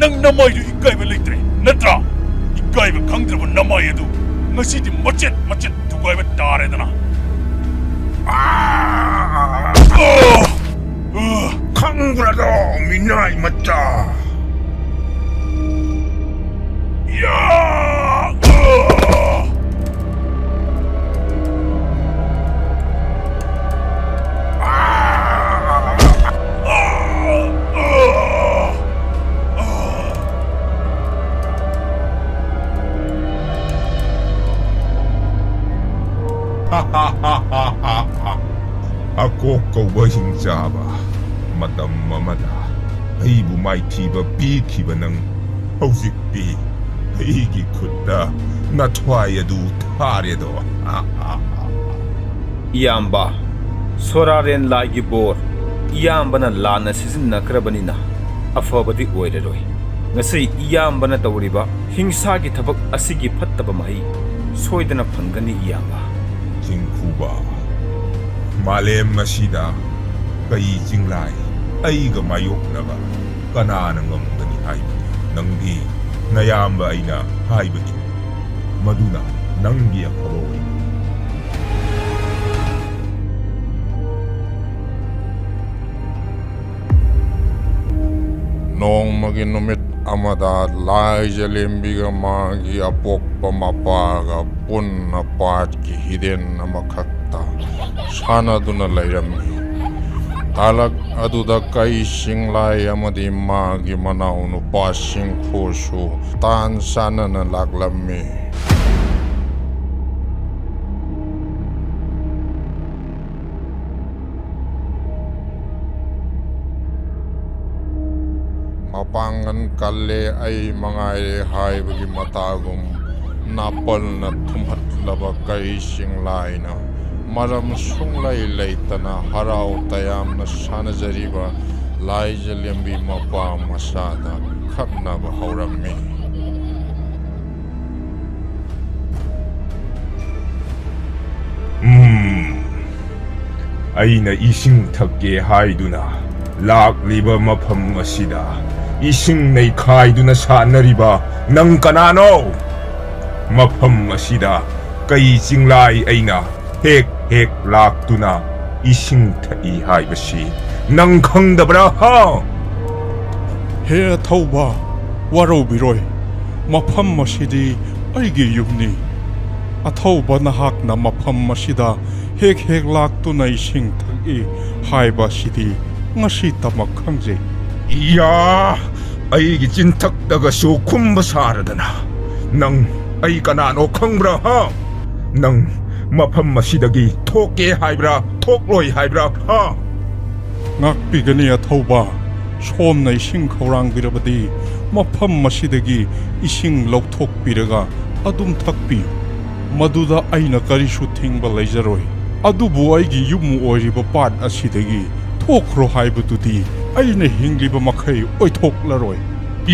ꯅꯪ ꯅꯃꯥꯏꯗꯨ ꯏꯀꯥꯏꯕ ꯂꯩꯇ꯭ꯔꯦ, ꯅꯠꯇ꯭ꯔꯥ? ꯏꯀꯥꯏꯕ ꯈꯪꯗ꯭ꯔꯕ ꯅꯃꯥꯏ ꯑꯗꯨ ꯉꯁꯤꯗꯤ ꯃꯆꯦꯠ ꯃꯆꯦꯠ ꯊꯨꯒꯥꯏꯕ ꯇꯥꯔꯦꯗꯅ꯫ ꯑꯥ! ꯑꯥ! ꯈꯪꯕ꯭ꯔꯗꯣ, ꯃꯤꯅꯥꯏ ꯃꯆꯥ? ꯌꯥ! ꯑꯀꯣꯛ ꯀꯧꯕ ꯍꯤꯡꯆꯥꯕ, ꯃꯇꯝ ꯑꯃꯗ ꯑꯩꯕꯨ ꯃꯥꯏꯊꯤꯕ ꯄꯤꯈꯤꯕ ꯅꯪ, ꯍꯧꯖꯤꯛꯇꯤ ꯑꯩꯒꯤ ꯈꯨꯠꯇ ꯅꯊ꯭ꯋꯥꯏ ꯑꯗꯨ ꯊꯥꯔꯦꯗꯣ꯫ ꯏꯌꯥꯝꯕ, ꯁꯣꯔꯥꯔꯦꯟ ꯂꯥꯏꯒꯤ ꯕꯣꯔ ꯏꯌꯥꯝꯕꯅ ꯂꯥꯟꯅ ꯁꯤꯖꯤꯟꯅꯈ꯭ꯔꯕꯅꯤꯅ ꯑꯐꯕꯗꯤ ꯑꯣꯏꯔꯔꯣꯏ꯫ ꯉꯁꯤ ꯏꯌꯥꯝꯕꯅ ꯇꯧꯔꯤꯕ ꯍꯤꯡꯁꯥꯒꯤ ꯊꯕꯛ ꯑꯁꯤꯒꯤ ꯐꯠꯇꯕ ꯃꯍꯩ ꯁꯣꯏꯗꯅ ꯐꯪꯒꯅꯤ, ꯏꯌꯥꯝꯕ꯫ ꯆꯤꯡꯈꯨꯕ, ꯃꯥꯂꯦꯝ ꯑꯁꯤꯗ ꯀꯩ ꯆꯤꯡꯂꯥꯏ ꯑꯩꯒ ꯃꯥꯌꯣꯛꯅꯕ ꯀꯅꯥꯅ ꯉꯝꯒꯅꯤ ꯍꯥꯏꯕꯅꯤ? ꯅꯪꯗꯤ ꯅꯌꯥꯝꯕ ꯑꯩꯅ ꯍꯥꯏꯕ ꯏꯟ꯫ ꯃꯗꯨꯅ ꯅꯪꯒꯤ ꯑꯐꯕ ꯑꯣꯏꯒꯅꯤ꯫ ꯅꯣꯡꯃꯒꯤ ꯅꯨꯃꯤꯠ ꯑꯃꯗ ꯂꯥꯏꯖꯂꯦꯝꯕꯤꯒ ꯃꯥꯒꯤ ꯑꯄꯣꯛꯄ ꯃꯄꯥꯒ ꯄꯨꯟꯅ ꯄꯥꯠꯀꯤ ꯍꯤꯔꯦꯟ ꯑꯃꯈꯛꯇ ꯁꯥꯟꯅꯗꯨꯅ ꯂꯩꯔꯝꯃꯤ꯫ ꯇꯥꯂꯛ ꯑꯗꯨꯗ ꯀꯩ ꯆꯤꯡꯂꯥꯏ ꯑꯃꯗꯤ ꯃꯥꯒꯤ ꯃꯅꯥꯎ ꯅꯨꯄꯥꯁꯤꯡ ꯈꯣꯁꯨ ꯇꯥꯟ ꯆꯥꯟꯅꯅ ꯂꯥꯛꯂꯝꯃꯤ꯫ ꯃꯄꯥꯡꯒꯜ ꯀꯜꯂꯦ, ꯑꯩ ꯃꯉꯥꯏꯔꯦ ꯍꯥꯏꯕꯒꯤ ꯃꯇꯥꯒꯨꯝ ꯅꯥꯄꯜꯅ ꯊꯨꯝꯍꯠꯂꯕ ꯀꯩ ꯆꯤꯡꯂꯥꯏꯅ ꯃꯔꯝ ꯁꯨꯡꯂꯩ ꯂꯩꯇꯅ ꯍꯔꯥꯎ ꯇꯌꯥꯝꯅ ꯁꯥꯟꯅꯖꯔꯤꯕ ꯂꯥꯏꯖꯂꯦꯝꯕꯤ ꯃꯄꯥ ꯃꯆꯥꯗ ꯈꯠꯅꯕ ꯍꯧꯔꯝꯃꯤ꯫ ꯎꯝ, ꯑꯩꯅ ꯏꯁꯤꯡ ꯊꯛꯀꯦ ꯍꯥꯏꯗꯨꯅ ꯂꯥꯛꯂꯤꯕ ꯃꯐꯝ ꯑꯁꯤꯗ ꯏꯁꯤꯡ ꯅꯩꯈꯥꯏꯗꯨꯅ ꯁꯥꯟꯅꯔꯤꯕ ꯅꯪ ꯀꯅꯥꯅꯣ? ꯃꯐꯝ ꯑꯁꯤꯗ ꯀꯩ ꯆꯤꯡꯂꯥꯏ ꯑꯩꯅ ꯍꯦꯛ ꯍꯦꯛ ꯂꯥꯛꯇꯨꯅ ꯏꯁꯤꯡ ꯊꯛꯏ ꯍꯥꯏꯕꯁꯤ ꯅꯪ ꯈꯪꯗꯕ꯭ꯔꯥ, ꯍꯥ? ꯍꯦ ꯑꯊꯧꯕ, ꯋꯥꯔꯧꯕꯤꯔꯣꯏ꯫ ꯃꯐꯝ ꯑꯁꯤꯗꯤ ꯑꯩꯒꯤ ꯌꯨꯝꯅꯤ꯫ ꯑꯊꯧꯕ ꯅꯍꯥꯛꯅ ꯃꯐꯝ ꯑꯁꯤꯗ ꯍꯦꯛ ꯍꯦꯛ ꯂꯥꯛꯇꯨꯅ ꯏꯁꯤꯡ ꯊꯛꯏ ꯍꯥꯏꯕ ꯑꯁꯤꯗꯤ ꯉꯁꯤꯇꯃꯛ ꯈꯪꯖꯩ꯫ ꯏꯌꯥ! ꯑꯩꯒꯤ ꯆꯤꯟꯊꯛꯇꯒꯁꯨ ꯈꯨꯝꯕ ꯁꯥꯔꯗꯅ꯫ ꯅꯪ ꯑꯩ ꯀꯅꯥꯅꯣ ꯈꯪꯕ꯭ꯔꯥ, ꯍꯥ? ꯅꯪ ꯃꯐꯝ ꯑꯁꯤꯗꯒꯤ ꯊꯣꯛꯀꯦ ꯍꯥꯏꯕ꯭ꯔꯥ, ꯊꯣꯛꯂꯣꯏ ꯍꯥꯏꯕ꯭ꯔꯥ? ꯍꯥ? ꯉꯥꯛꯄꯤꯒꯅꯤ ꯑꯊꯧꯕ꯫ ꯁꯣꯝꯅ ꯏꯁꯤꯡ ꯈꯧꯔꯥꯡꯕꯤꯔꯕꯗꯤ ꯃꯐꯝ ꯑꯁꯤꯗꯒꯤ ꯏꯁꯤꯡ ꯂꯧꯊꯣꯛꯄꯤꯔꯒ ꯑꯗꯨꯝ ꯊꯛꯄꯤꯌꯨ꯫ ꯃꯗꯨꯗ ꯑꯩꯅ ꯀꯔꯤꯁꯨ ꯊꯤꯡꯕ ꯂꯩꯖꯔꯣꯏ꯫ ꯑꯗꯨꯕꯨ ꯑꯩꯒꯤ ꯌꯨꯝ ꯑꯣꯏꯔꯤꯕ ꯄꯥꯠ ꯑꯁꯤꯗꯒꯤ ꯊꯣꯛꯈ꯭ꯔꯣ ꯍꯥꯏꯕꯗꯨꯗꯤ ꯑꯩꯅ ꯍꯤꯡꯂꯤꯕ ꯃꯈꯩ ꯑꯣꯏꯊꯣꯛꯂꯔꯣꯏ꯫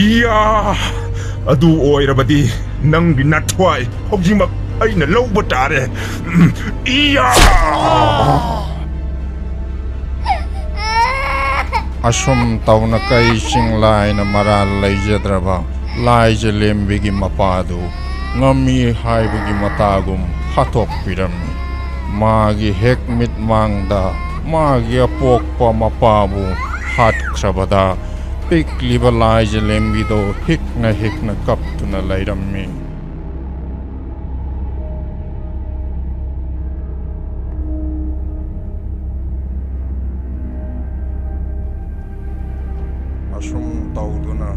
ꯏꯌꯥ! ꯑꯗꯨ ꯑꯣꯏꯔꯕꯗꯤ ꯅꯪꯒꯤ ꯅꯊ꯭ꯋꯥꯏ ꯍꯧꯖꯤꯛꯃꯛ ꯑꯩꯅ ꯂꯧꯕ ꯇꯥꯔꯦ꯫ ꯏꯌꯥ! ꯑꯁꯨꯝ ꯇꯧꯅ ꯀꯩ ꯆꯤꯡꯂꯥꯏꯅ ꯃꯔꯥꯜ ꯂꯩꯖꯗ꯭ꯔꯕ ꯂꯥꯏꯖꯂꯦꯝꯕꯤꯒꯤ ꯃꯄꯥꯗꯨ ꯉꯝꯃꯤ ꯍꯥꯏꯕꯒꯤ ꯃꯇꯥꯒꯨꯝ ꯍꯥꯠꯇꯣꯛꯄꯤꯔꯝꯃꯤ꯫ ꯃꯥꯒꯤ ꯍꯦꯛ ꯃꯤꯠꯃꯥꯡꯗ ꯃꯥꯒꯤ ꯑꯄꯣꯛꯄ ꯃꯄꯥꯕꯨ ꯍꯥꯠꯈ꯭ꯔꯕꯗ ꯄꯤꯛꯂꯤꯕ ꯂꯥꯏꯖꯂꯦꯝꯕꯤꯗꯣ ꯍꯤꯛꯅ ꯍꯤꯛꯅ ꯀꯞꯇꯨꯅ ꯂꯩꯔꯝꯃꯤ꯫ ꯑꯁꯨꯝ ꯇꯧꯗꯨꯅ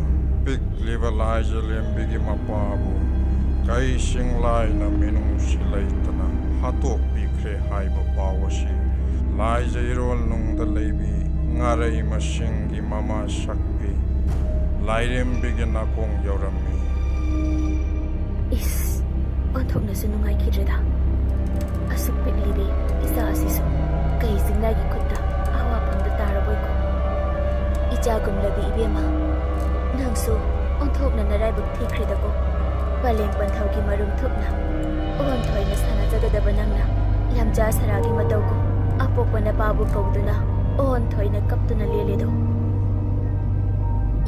ꯄꯤꯛꯂꯤꯕ ꯂꯥꯏꯖꯂꯦꯝꯕꯤꯒꯤ ꯃꯄꯥꯕꯨ ꯀꯩ ꯆꯤꯡꯂꯥꯏꯅ ꯃꯤꯅꯨꯡꯁꯤ ꯂꯩꯇꯅ ꯍꯥꯠꯇꯣꯛꯄꯤꯈ꯭ꯔꯦ ꯍꯥꯏꯕ ꯄꯥꯎ ꯑꯁꯤ ꯂꯥꯏꯖ ꯏꯔꯣꯜ ꯅꯨꯡꯗ ꯂꯩꯕꯤ ꯉꯥꯔꯩ ꯃꯁꯤꯡꯒꯤ ꯃꯃꯥ ꯁꯛꯄꯤ ꯂꯥꯏꯔꯦꯝꯕꯤꯒꯤ ꯅꯥꯀꯣꯡ ꯌꯧꯔꯝꯃꯤ꯫ ꯏꯁ, ꯑꯣꯟꯊꯣꯛꯅꯁꯨ ꯅꯨꯡꯉꯥꯏꯈꯤꯗ꯭ꯔꯦꯗ꯫ ꯑꯁꯨꯛ ꯄꯤꯛꯂꯤꯕꯤ ꯏꯆꯥ ꯑꯁꯤꯁꯨ ꯀꯩ ꯆꯤꯡꯂꯥꯏꯒꯤ ꯈꯨꯠꯇ ꯑꯋꯥꯐꯝꯗ ꯇꯥꯔꯕꯣꯏꯀꯣ? ꯏꯆꯥꯒꯨꯝꯂꯕꯤ ꯏꯕꯦꯝꯃ, ꯅꯪꯁꯨ ꯑꯣꯟꯊꯣꯛꯅ ꯅꯔꯥꯏꯕꯛ ꯊꯤꯈ꯭ꯔꯦꯗꯀꯣ꯫ ꯄꯂꯦꯝ ꯄꯟꯊꯧꯒꯤ ꯃꯔꯨꯝ ꯊꯨꯞꯅ ꯑꯣꯟꯊꯣꯏꯅ ꯁꯥꯟꯅꯖꯒꯗꯕ ꯅꯪꯅ ꯂꯝꯖꯥ ꯁꯔꯥꯒꯤ ꯃꯇꯧꯒꯨꯝ ꯑꯄꯣꯛꯄ ꯅꯄꯥꯕꯨ ꯀꯧꯗꯨꯅ ꯑꯣꯟꯊꯣꯏꯅ ꯀꯞꯇꯨꯅ ꯂꯦꯜꯂꯦꯗꯣ꯫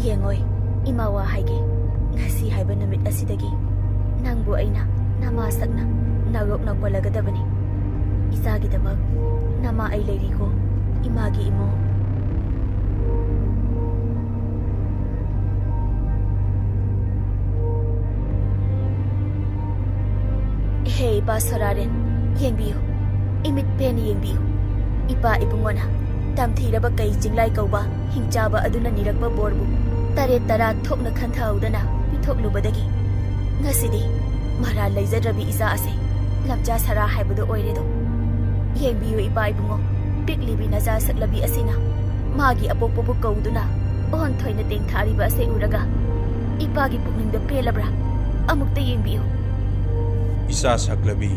ꯌꯦꯡꯉꯣꯏ, ꯏꯃꯥ ꯋꯥ ꯍꯥꯏꯒꯦ, ꯉꯁꯤ ꯍꯥꯏꯕ ꯅꯨꯃꯤꯠ ꯑꯁꯤꯗꯒꯤ ꯅꯪꯕꯨ ꯑꯩꯅ ꯅꯃꯥ ꯁꯛꯅ ꯅꯥꯌꯣꯛꯅ ꯀꯣꯜꯂꯒꯗꯕꯅꯤ꯫ ꯏꯆꯥꯒꯤꯗꯃꯛ ꯅꯃꯥ ꯑꯩ ꯂꯩꯔꯤꯀꯣ, ꯏꯃꯥꯒꯤ ꯏꯃꯣ꯫ ꯍꯦ ꯏꯄꯥ ꯁꯣꯔꯥꯔꯦꯟ, ꯌꯦꯡꯕꯤꯌꯨ, ꯏꯃꯤꯠ ꯄꯦꯟꯅ ꯌꯦꯡꯕꯤꯌꯨ꯫ ꯏꯄꯥ ꯏꯕꯨꯡꯉꯣꯅ ꯇꯝꯊꯤꯔꯕ ꯀꯩ ꯆꯤꯡꯂꯥꯏ ꯀꯧꯕ ꯍꯤꯡꯆꯥꯕ ꯑꯗꯨꯅ ꯅꯤꯔꯛꯄ ꯕꯣꯔꯕꯨ ꯇꯔꯦꯠ ꯇꯔꯥ ꯊꯣꯛꯅ ꯈꯟꯊꯍꯧꯗꯅ ꯄꯤꯊꯣꯛꯂꯨꯕꯗꯒꯤ ꯉꯁꯤꯗꯤ ꯃꯔꯥꯜ ꯂꯩꯖꯗ꯭ꯔꯕꯤ ꯏꯆꯥ ꯑꯁꯦ ꯂꯝꯖꯥ ꯁꯔꯥ ꯍꯥꯏꯕꯗꯨ ꯑꯣꯏꯔꯦꯗꯣ꯫ ꯌꯦꯡꯕꯤꯌꯨ ꯏꯄꯥ ꯏꯕꯨꯡꯉꯣ, ꯄꯤꯛꯂꯤꯕꯤ ꯅꯆꯥ ꯁꯛꯂꯕꯤ ꯑꯁꯤꯅ ꯃꯥꯒꯤ ꯑꯄꯣꯛꯄꯕꯨ ꯀꯧꯗꯨꯅ ꯑꯣꯟꯊꯣꯏꯅ ꯇꯦꯡꯊꯥꯔꯤꯕ ꯑꯁꯤ ꯎꯔꯒ ꯏꯄꯥꯒꯤ ꯄꯨꯛꯅꯤꯡꯗ ꯄꯦꯜꯂꯕ꯭ꯔꯥ? ꯑꯃꯨꯛꯇ ꯌꯦꯡꯕꯤꯌꯨ꯫ ꯏꯆꯥ ꯁꯛꯂꯕꯤ,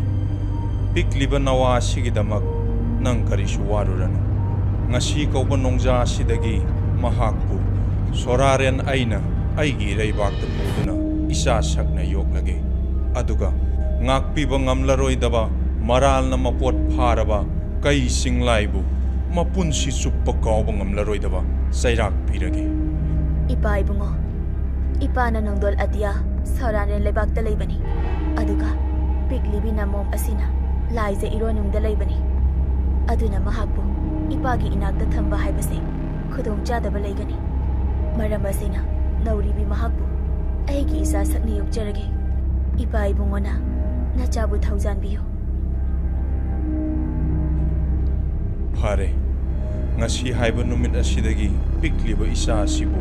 ꯄꯤꯛꯂꯤꯕ ꯅꯋꯥ ꯑꯁꯤꯒꯤꯗꯃꯛ ꯅꯪ ꯀꯔꯤꯁꯨ ꯋꯥꯔꯨꯔꯅꯨ꯫ ꯉꯁꯤ ꯀꯧꯕ ꯅꯣꯡꯖꯥ ꯑꯁꯤꯗꯒꯤ ꯃꯍꯥꯛꯄꯨ ꯁꯣꯔꯥꯔꯦꯟ ꯑꯩꯅ ꯑꯩꯒꯤ ꯏꯔꯩꯕꯥꯛꯇ ꯄꯨꯗꯨꯅ ꯏꯆꯥ ꯁꯛꯅ ꯌꯣꯛꯂꯒꯦ꯫ ꯑꯗꯨꯒ ꯉꯥꯛꯄꯤꯕ ꯉꯝꯂꯔꯣꯏꯗꯕ ꯃꯔꯥꯜꯅ ꯃꯄꯣꯠ ꯐꯥꯔꯕ ꯀꯩ ꯆꯤꯡꯂꯥꯏꯕꯨ ꯃꯄꯨꯟꯁꯤ ꯆꯨꯞꯄ ꯀꯥꯎꯕ ꯉꯝꯂꯔꯣꯏꯗꯕ ꯆꯩꯔꯥꯛ ꯄꯤꯔꯒꯦ꯫ ꯏꯄꯥ ꯏꯕꯨꯡꯉꯣ, ꯏꯄꯥꯅ ꯅꯣꯡꯗꯣꯜ ꯑꯇꯤꯌꯥ ꯁꯣꯔꯥꯔꯦꯟ ꯂꯩꯕꯥꯛꯇ ꯂꯩꯕꯅꯤ, ꯑꯗꯨꯒ ꯄꯤꯛꯂꯤꯕꯤ ꯅꯃꯣꯝ ꯑꯁꯤꯅ ꯂꯥꯏꯖ ꯏꯔꯣꯟꯅꯨꯡꯗ ꯂꯩꯕꯅꯤ꯫ ꯑꯗꯨꯅ ꯃꯍꯥꯛꯄꯨ ꯏꯄꯥꯒꯤ ꯏꯅꯥꯛꯇ ꯊꯝꯕ ꯍꯥꯏꯕꯁꯦ ꯈꯨꯗꯣꯡ ꯆꯥꯗꯕ ꯂꯩꯒꯅꯤ꯫ ꯃꯔꯝ ꯑꯁꯤꯅ ꯅꯧꯔꯤꯕꯤ ꯃꯍꯥꯛꯄꯨ ꯑꯩꯒꯤ ꯏꯆꯥ ꯁꯛꯅ ꯌꯣꯛꯆꯔꯒꯦ꯫ ꯏꯄꯥ ꯏꯕꯨꯡꯉꯣꯅ ꯅꯆꯥꯕꯨ ꯊꯧꯖꯥꯟꯕꯤꯌꯨ꯫ ꯐꯔꯦ, ꯉꯁꯤ ꯍꯥꯏꯕ ꯅꯨꯃꯤꯠ ꯑꯁꯤꯗꯒꯤ ꯄꯤꯛꯂꯤꯕ ꯏꯆꯥ ꯑꯁꯤꯕꯨ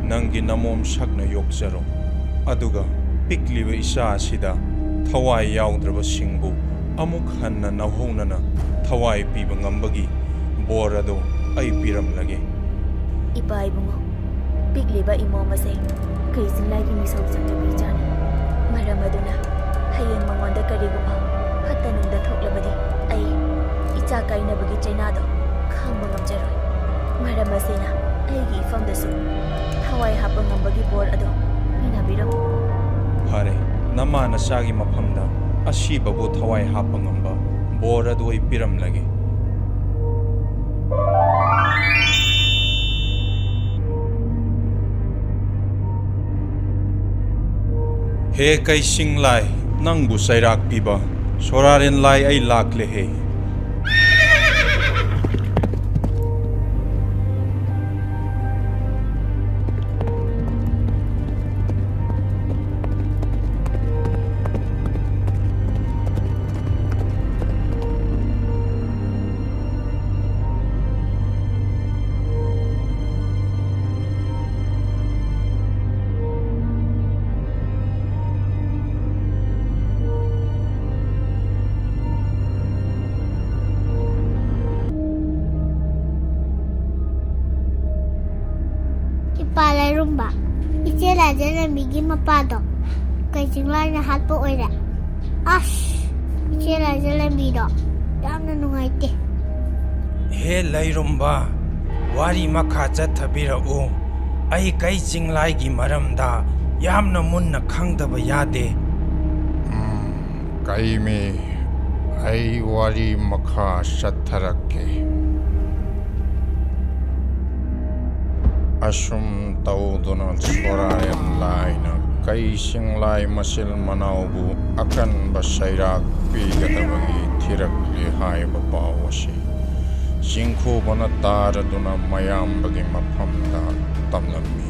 ꯅꯪꯒꯤ ꯅꯃꯣꯝ ꯁꯛꯅ ꯌꯣꯛꯆꯔꯣ꯫ ꯑꯗꯨꯒ ꯄꯤꯛꯂꯤꯕ ꯏꯆꯥ ꯑꯁꯤꯗ ꯊꯋꯥꯏ ꯌꯥꯎꯗ꯭ꯔꯕꯁꯤꯡꯕꯨ ꯑꯃꯨꯛ ꯍꯟꯅ ꯅꯧꯍꯧꯅꯅ ꯊꯋꯥꯏ ꯄꯤꯕ ꯉꯝꯕꯒꯤ ꯕꯣꯔ ꯑꯗꯨ ꯑꯩ ꯄꯤꯔꯝꯂꯒꯦ꯫ ꯏꯄꯥ ꯏꯕꯨꯡꯉꯣ, ꯄꯤꯛꯂꯤꯕ ꯏꯃꯣꯝ ꯑꯁꯦ ꯀꯩ ꯆꯤꯡꯂꯥꯏꯒꯤ ꯃꯤꯁꯧ ꯆꯪꯂꯕꯤ ꯏꯆꯥꯅꯤ꯫ ꯃꯔꯝ ꯑꯗꯨꯅ ꯍꯌꯦꯡ ꯃꯉꯣꯟꯗ ꯀꯔꯤꯒꯨꯝꯕ ꯐꯠꯇ ꯅꯨꯡꯗ ꯊꯣꯛꯂꯕꯗꯤ ꯑꯩ ꯏꯆꯥ ꯀꯥꯏꯅꯕꯒꯤ ꯆꯩꯅꯥꯗꯣ ꯈꯥꯡꯕ ꯉꯝꯖꯔꯣꯏ꯫ ꯃꯔꯝ ꯑꯁꯤꯅ ꯑꯩꯒꯤ ꯏꯐꯝꯗꯁꯨ ꯊꯋꯥꯏ ꯍꯥꯞꯄ ꯉꯝꯕꯒꯤ ꯕꯣꯔ ꯑꯗꯣ ꯄꯤꯅꯕꯤꯔꯝꯃꯨ꯫ ꯐꯔꯦ, ꯅꯃꯥ ꯅꯆꯥꯒꯤ ꯃꯐꯝꯗ ꯑꯁꯤꯕꯕꯨ ꯊꯋꯥꯏ ꯍꯥꯞꯄ ꯉꯝꯕ ꯕꯣꯔ ꯑꯗꯨ ꯑꯩ ꯄꯤꯔꯝꯂꯒꯦ꯫ ꯍꯦ ꯀꯩꯁꯤꯡ ꯂꯥꯏ, ꯅꯪꯕꯨ ꯆꯩꯔꯥꯛ ꯄꯤꯕ ꯁꯣꯔꯥꯔꯦꯟ ꯂꯥꯏ ꯑꯩ ꯂꯥꯛꯂꯦꯍꯦ꯫ ꯕꯥ, ꯏꯆꯦ ꯂꯥꯏꯖ ꯂꯝꯕꯤꯒꯤ ꯃꯄꯥꯗꯣ ꯀꯩ ꯆꯤꯡꯂꯥꯏꯅ ꯍꯥꯠꯄ ꯑꯣꯏꯔꯦ? ꯑꯁ, ꯏꯆꯦ ꯂꯥꯏꯖ ꯂꯝꯕꯤꯗꯣ ꯌꯥꯝꯅ ꯅꯨꯡꯉꯥꯏꯇꯦ꯫ ꯍꯦ ꯂꯩꯔꯨꯝꯕ, ꯋꯥꯔꯤ ꯃꯈꯥ ꯆꯠꯊꯕꯤꯔꯛꯎ꯫ ꯑꯩ ꯀꯩ ꯆꯤꯡꯂꯥꯏꯒꯤ ꯃꯔꯝꯗ ꯌꯥꯝꯅ ꯃꯨꯟꯅ ꯈꯪꯗꯕ ꯌꯥꯗꯦ꯫ ꯎꯝ, ꯀꯩꯃꯤ, ꯑꯩ ꯋꯥꯔꯤ ꯃꯈꯥ ꯆꯠꯊꯔꯛꯀꯦ꯫ ꯑꯁꯨꯝ ꯇꯧꯗꯨꯅ ꯁꯣꯔꯥꯔꯦꯟ ꯂꯥꯏꯅ ꯀꯩ ꯆꯤꯡꯂꯥꯏ ꯃꯆꯤꯜ ꯃꯅꯥꯎꯕꯨ ꯑꯀꯟꯕ ꯆꯩꯔꯥꯛ ꯄꯤꯒꯗꯕꯒꯤ ꯊꯤꯔꯛꯂꯤ ꯍꯥꯏꯕ ꯄꯥꯎ ꯑꯁꯤ ꯆꯤꯡꯈꯨꯕꯅ ꯇꯥꯔꯗꯨꯅ ꯃꯌꯥꯝꯕꯒꯤ ꯃꯐꯝꯗ ꯇꯝꯂꯝꯃꯤ꯫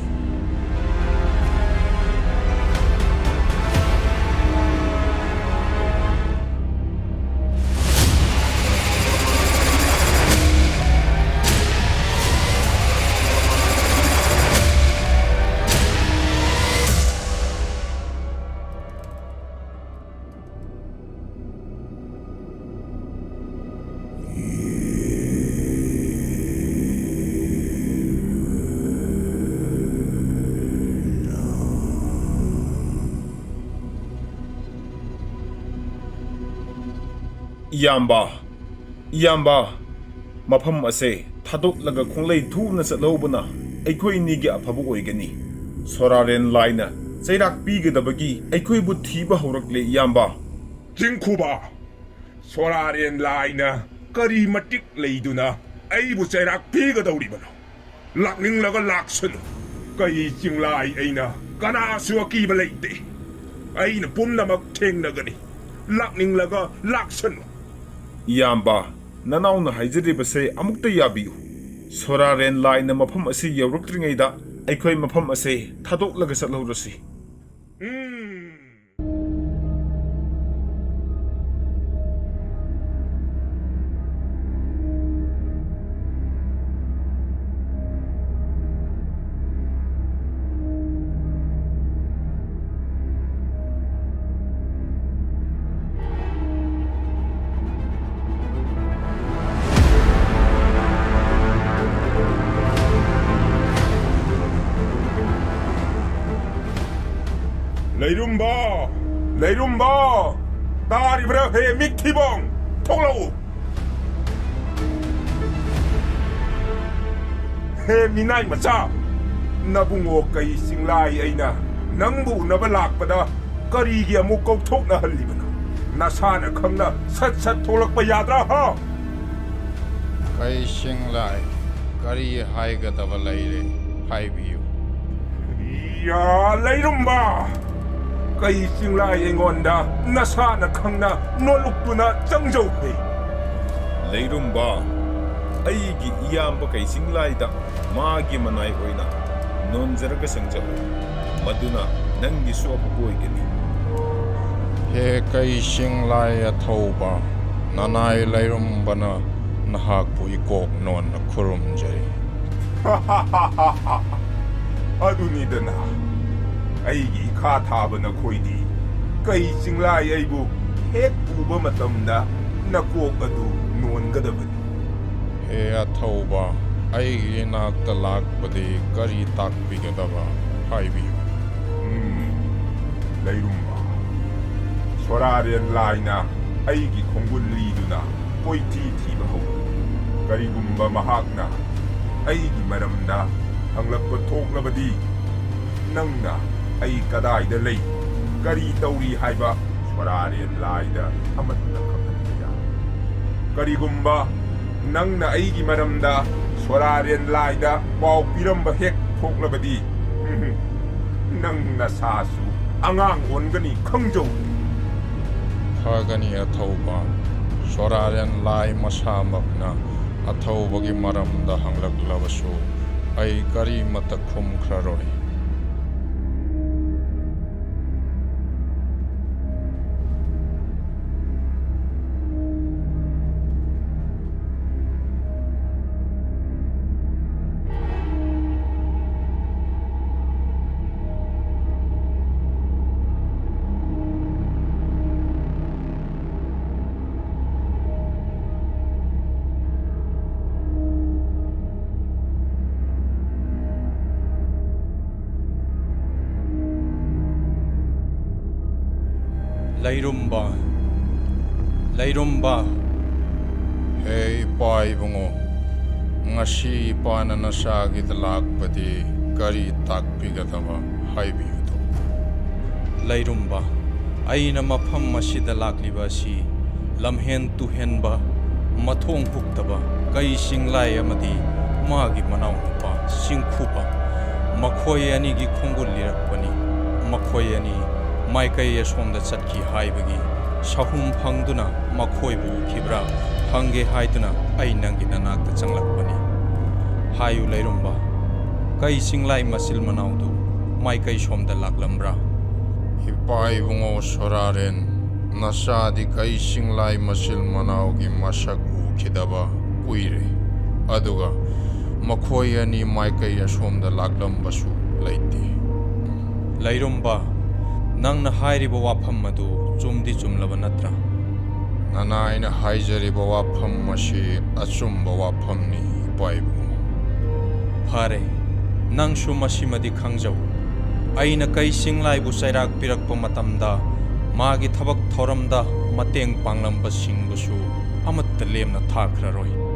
ꯏꯌꯥꯝꯕ, ꯏꯌꯥꯝꯕ, ꯃꯐꯝ ꯑꯁꯦ ꯊꯥꯗꯣꯛꯂꯒ ꯈꯣꯡꯂꯩ ꯊꯨꯅ ꯆꯠꯍꯧꯕꯅ ꯑꯩꯈꯣꯏ ꯑꯅꯤꯒꯤ ꯑꯐꯕ ꯑꯣꯏꯒꯅꯤ꯫ ꯁꯣꯔꯥꯔꯦꯟ ꯂꯥꯏꯅ ꯆꯩꯔꯥꯛ ꯄꯤꯒꯗꯕꯒꯤ ꯑꯩꯈꯣꯏꯕꯨ ꯊꯤꯕ ꯍꯧꯔꯛꯂꯦ, ꯏꯌꯥꯝꯕ꯫ ꯆꯤꯡꯈꯨꯕ, ꯁꯣꯔꯥꯔꯦꯟ ꯂꯥꯏꯅ ꯀꯔꯤ ꯃꯇꯤꯛ ꯂꯩꯗꯨꯅ ꯑꯩꯕꯨ ꯆꯩꯔꯥꯛ ꯄꯤꯒꯗꯧꯔꯤꯕꯅꯣ? ꯂꯥꯛꯅꯤꯡꯂꯒ ꯂꯥꯛꯁꯅꯨ꯫ ꯀꯩ ꯆꯤꯡꯂꯥꯏ ꯑꯩꯅ ꯀꯅꯥꯁꯨ ꯑꯀꯤꯕ ꯂꯩꯇꯦ꯫ ꯑꯩꯅ ꯄꯨꯝꯅꯃꯛ ꯊꯦꯡꯅꯒꯅꯤ꯫ ꯂꯥꯛꯅꯤꯡꯂꯒ ꯂꯥꯛꯁꯅꯨ꯫ ꯏꯌꯥꯝꯕ, ꯅꯅꯥꯎꯅ ꯍꯥꯏꯖꯔꯤꯕꯁꯦ ꯑꯃꯨꯛꯇ ꯌꯥꯕꯤꯌꯨ꯫ ꯁꯣꯔꯥꯔꯦꯟ ꯂꯥꯏꯅ ꯃꯐꯝ ꯑꯁꯤ ꯌꯧꯔꯛꯇ꯭ꯔꯤꯉꯩꯗ ꯑꯩꯈꯣꯏ ꯃꯐꯝ ꯑꯁꯦ ꯊꯥꯗꯣꯛꯂꯒ ꯆꯠꯍꯧꯔꯁꯤ꯫ ꯎꯝ꯫ ꯂꯩꯔꯨꯝꯕ! ꯂꯩꯔꯨꯝꯕ! ꯇꯥꯔꯤꯕ꯭ꯔꯥ ꯍꯦ ꯃꯤꯠꯊꯤꯕꯣꯡ? ꯊꯣꯛꯂꯛꯎ! ꯍꯦ ꯃꯤꯅꯥꯏ ꯃꯆꯥ! ꯅꯕꯨꯡꯉꯣ ꯀꯩ ꯆꯤꯡꯂꯥꯏ ꯑꯩꯅ ꯅꯪꯕꯨ ꯎꯅꯕ ꯂꯥꯛꯄꯗ ꯀꯔꯤꯒꯤ ꯑꯃꯨꯛ ꯀꯧꯊꯣꯛꯅꯍꯜꯂꯤꯕꯅꯣ? ꯅꯁꯥꯅ ꯈꯪꯅ ꯁꯠ ꯁꯠ ꯊꯣꯛꯂꯛꯄ ꯌꯥꯗ꯭ꯔꯥ, ꯍꯥ? ꯀꯩ ꯆꯤꯡꯂꯥꯏ, ꯀꯔꯤ ꯍꯥꯏꯒꯗꯕ ꯂꯩꯔꯦ? ꯍꯥꯏꯕꯤꯌꯨ꯫ ꯌꯥ, ꯂꯩꯔꯨꯝꯕ! ꯀꯩ ꯆꯤꯡꯂꯥꯏ ꯑꯩꯉꯣꯟꯗ ꯅꯁꯥꯅ ꯈꯪꯅ ꯅꯣꯜꯂꯨꯛꯇꯨꯅ ꯆꯪꯖꯧ ꯍꯦ꯫ ꯂꯩꯔꯨꯝꯕ, ꯑꯩꯒꯤ ꯏꯌꯥꯝꯕ ꯀꯩ ꯆꯤꯡꯂꯥꯏꯗ ꯃꯥꯒꯤ ꯃꯅꯥꯏ ꯑꯣꯏꯅ ꯅꯣꯟꯖꯔꯒ ꯆꯪꯖꯍꯧ꯫ ꯃꯗꯨꯅ ꯅꯪꯒꯤꯁꯨ ꯑꯐꯕ ꯑꯣꯏꯒꯅꯤ꯫ ꯍꯦ ꯀꯩ ꯆꯤꯡꯂꯥꯏ ꯑꯊꯧꯕ, ꯅꯅꯥꯏ ꯂꯩꯔꯨꯝꯕꯅ ꯅꯍꯥꯛꯄꯨ ꯏꯀꯣꯛ ꯅꯣꯟꯅ ꯈꯨꯔꯨꯝꯖꯔꯤ꯫ ꯑꯗꯨꯅꯤꯗꯅ, ꯑꯩꯒꯤ ꯏꯈꯥ ꯊꯥꯕ ꯅꯈꯣꯏꯗꯤ ꯀꯩ ꯆꯤꯡꯂꯥꯏ ꯑꯩꯕꯨ ꯍꯦꯛ ꯎꯕ ꯃꯇꯝꯗ ꯅꯀꯣꯛ ꯑꯗꯨ ꯅꯣꯟꯒꯗꯕꯅꯤ꯫ ꯍꯦ ꯑꯊꯧꯕ, ꯑꯩꯒꯤ ꯏꯅꯥꯛꯇ ꯂꯥꯛꯄꯗꯤ ꯀꯔꯤ ꯇꯥꯛꯄꯤꯒꯗꯕ? ꯍꯥꯏꯕꯤꯌꯨ꯫ ꯎꯝ, ꯂꯩꯔꯨꯝꯕ, ꯁꯣꯔꯥꯔꯦꯟ ꯂꯥꯏꯅ ꯑꯩꯒꯤ ꯈꯣꯡꯒꯨꯜ ꯂꯤꯗꯨꯅ ꯀꯣꯏꯊꯤ ꯊꯤꯕ ꯍꯧꯏ꯫ ꯀꯔꯤꯒꯨꯝꯕ ꯃꯍꯥꯛꯅ ꯑꯩꯒꯤ ꯃꯔꯝꯗ ꯍꯪꯂꯛꯄ ꯊꯣꯛꯂꯕꯗꯤ, ꯅꯪꯅ ꯑꯩ ꯀꯗꯥꯏꯗ ꯂꯩ, ꯀꯔꯤ ꯇꯧꯔꯤ ꯍꯥꯏꯕ ꯁꯣꯔꯥꯔꯦꯟ ꯂꯥꯏꯗ ꯑꯃꯠꯇ ꯈꯪꯍꯟꯕ ꯌꯥꯏ꯫ ꯀꯔꯤꯒꯨꯝꯕ ꯅꯪꯅ ꯑꯩꯒꯤ ꯃꯔꯝꯗ ꯁꯣꯔꯥꯔꯦꯟ ꯂꯥꯏꯗ ꯄꯥꯎ ꯄꯤꯔꯝꯕ ꯍꯦꯛ ꯊꯣꯛꯂꯕꯗꯤ, ꯅꯪ ꯅꯁꯥꯁꯨ ꯑꯉꯥꯡ ꯑꯣꯟꯒꯅꯤ, ꯈꯪꯖꯧ꯫ ꯐꯒꯅꯤ ꯑꯊꯧꯕ꯫ ꯁꯣꯔꯥꯔꯦꯟ ꯂꯥꯏ ꯃꯁꯥꯃꯛꯅ ꯑꯊꯧꯕꯒꯤ ꯃꯔꯝꯗ ꯍꯪꯂꯛꯂꯕꯁꯨ ꯑꯩ ꯀꯔꯤꯃꯠꯇ ꯈꯨꯝꯈ꯭ꯔꯔꯣꯏ꯫ ꯂꯩꯔꯨꯝꯕ, ꯂꯩꯔꯨꯝꯕ꯫ ꯍꯦ ꯏꯄꯥ ꯏꯕꯨꯡꯉꯣ, ꯉꯁꯤ ꯏꯄꯥꯅ ꯅꯆꯥꯒꯤꯗ ꯂꯥꯛꯄꯗꯤ ꯀꯔꯤ ꯇꯥꯛꯄꯤꯒꯗꯕ ꯍꯥꯏꯕꯤꯌꯨꯗꯣ? ꯂꯩꯔꯨꯝꯕ, ꯑꯩꯅ ꯃꯐꯝ ꯑꯁꯤꯗ ꯂꯥꯛꯂꯤꯕ ꯑꯁꯤ ꯂꯝꯍꯦꯟ ꯇꯨꯍꯦꯟꯕ, ꯃꯊꯣꯡ ꯍꯨꯛꯇꯕ ꯀꯩ ꯆꯤꯡꯂꯥꯏ ꯑꯃꯗꯤ ꯃꯥꯒꯤ ꯃꯅꯥꯎꯅꯨꯄꯥ ꯆꯤꯡꯈꯨꯕ, ꯃꯈꯣꯏ ꯑꯅꯤꯒꯤ ꯈꯣꯡꯒꯨꯜ ꯂꯤꯔꯛꯄꯅꯤ꯫ ꯃꯈꯣꯏ ꯑꯅꯤ ꯃꯥꯏꯀꯩ ꯑꯁꯣꯝꯗ ꯆꯠꯈꯤ ꯍꯥꯏꯕꯒꯤ ꯁꯍꯨꯝ ꯐꯪꯗꯨꯅ ꯃꯈꯣꯏꯕꯨ ꯎꯈꯤꯕ꯭ꯔꯥ ꯍꯪꯒꯦ ꯍꯥꯏꯗꯨꯅ ꯑꯩ ꯅꯪꯒꯤ ꯅꯅꯥꯛꯇ ꯆꯪꯂꯛꯄꯅꯤ꯫ ꯍꯥꯏꯌꯨ ꯂꯩꯔꯨꯝꯕ, ꯀꯩ ꯆꯤꯡꯂꯥꯏ ꯃꯆꯤꯜ ꯃꯅꯥꯎꯗꯨ ꯃꯥꯏꯀꯩ ꯁꯣꯝꯗ ꯂꯥꯛꯂꯝꯕ꯭ꯔꯥ? ꯏꯄꯥ ꯏꯕꯨꯡꯉꯣ ꯁꯣꯔꯥꯔꯦꯟ, ꯅꯆꯥꯗꯤ ꯀꯩ ꯆꯤꯡꯂꯥꯏ ꯃꯆꯤꯜ ꯃꯅꯥꯎꯒꯤ ꯃꯁꯛ ꯎꯈꯤꯗꯕ ꯀꯨꯏꯔꯦ꯫ ꯑꯗꯨꯒ ꯃꯈꯣꯏ ꯑꯅꯤ ꯃꯥꯏꯀꯩ ꯑꯁꯣꯝꯗ ꯂꯥꯛꯂꯝꯕꯁꯨ ꯂꯩꯇꯦ꯫ ꯂꯩꯔꯨꯝꯕ, ꯅꯪꯅ ꯍꯥꯏꯔꯤꯕ ꯋꯥꯐꯝ ꯑꯗꯨ ꯆꯨꯝꯗꯤ ꯆꯨꯝꯂꯕ ꯅꯠꯇ꯭ꯔꯥ? ꯅꯅꯥꯏꯅ ꯍꯥꯏꯖꯔꯤꯕ ꯋꯥꯐꯝ ꯑꯁꯤ ꯑꯆꯨꯝꯕ ꯋꯥꯐꯝꯅꯤ, ꯏꯄꯥ ꯏꯕꯨꯡꯉꯣ꯫ ꯐꯔꯦ, ꯅꯪꯁꯨ ꯃꯁꯤꯃꯗꯤ ꯈꯪꯖꯧ꯫ ꯑꯩꯅ ꯀꯩ ꯆꯤꯡꯂꯥꯏꯕꯨ ꯆꯩꯔꯥꯛ ꯄꯤꯔꯛꯄ ꯃꯇꯝꯗ ꯃꯥꯒꯤ ꯊꯕꯛ ꯊꯧꯔꯝꯗ ꯃꯇꯦꯡ ꯄꯥꯡꯂꯝꯕꯁꯤꯡꯕꯨꯁꯨ ꯑꯃꯠꯇ ꯂꯦꯝꯅ ꯊꯥꯈ꯭ꯔꯔꯣꯏ꯫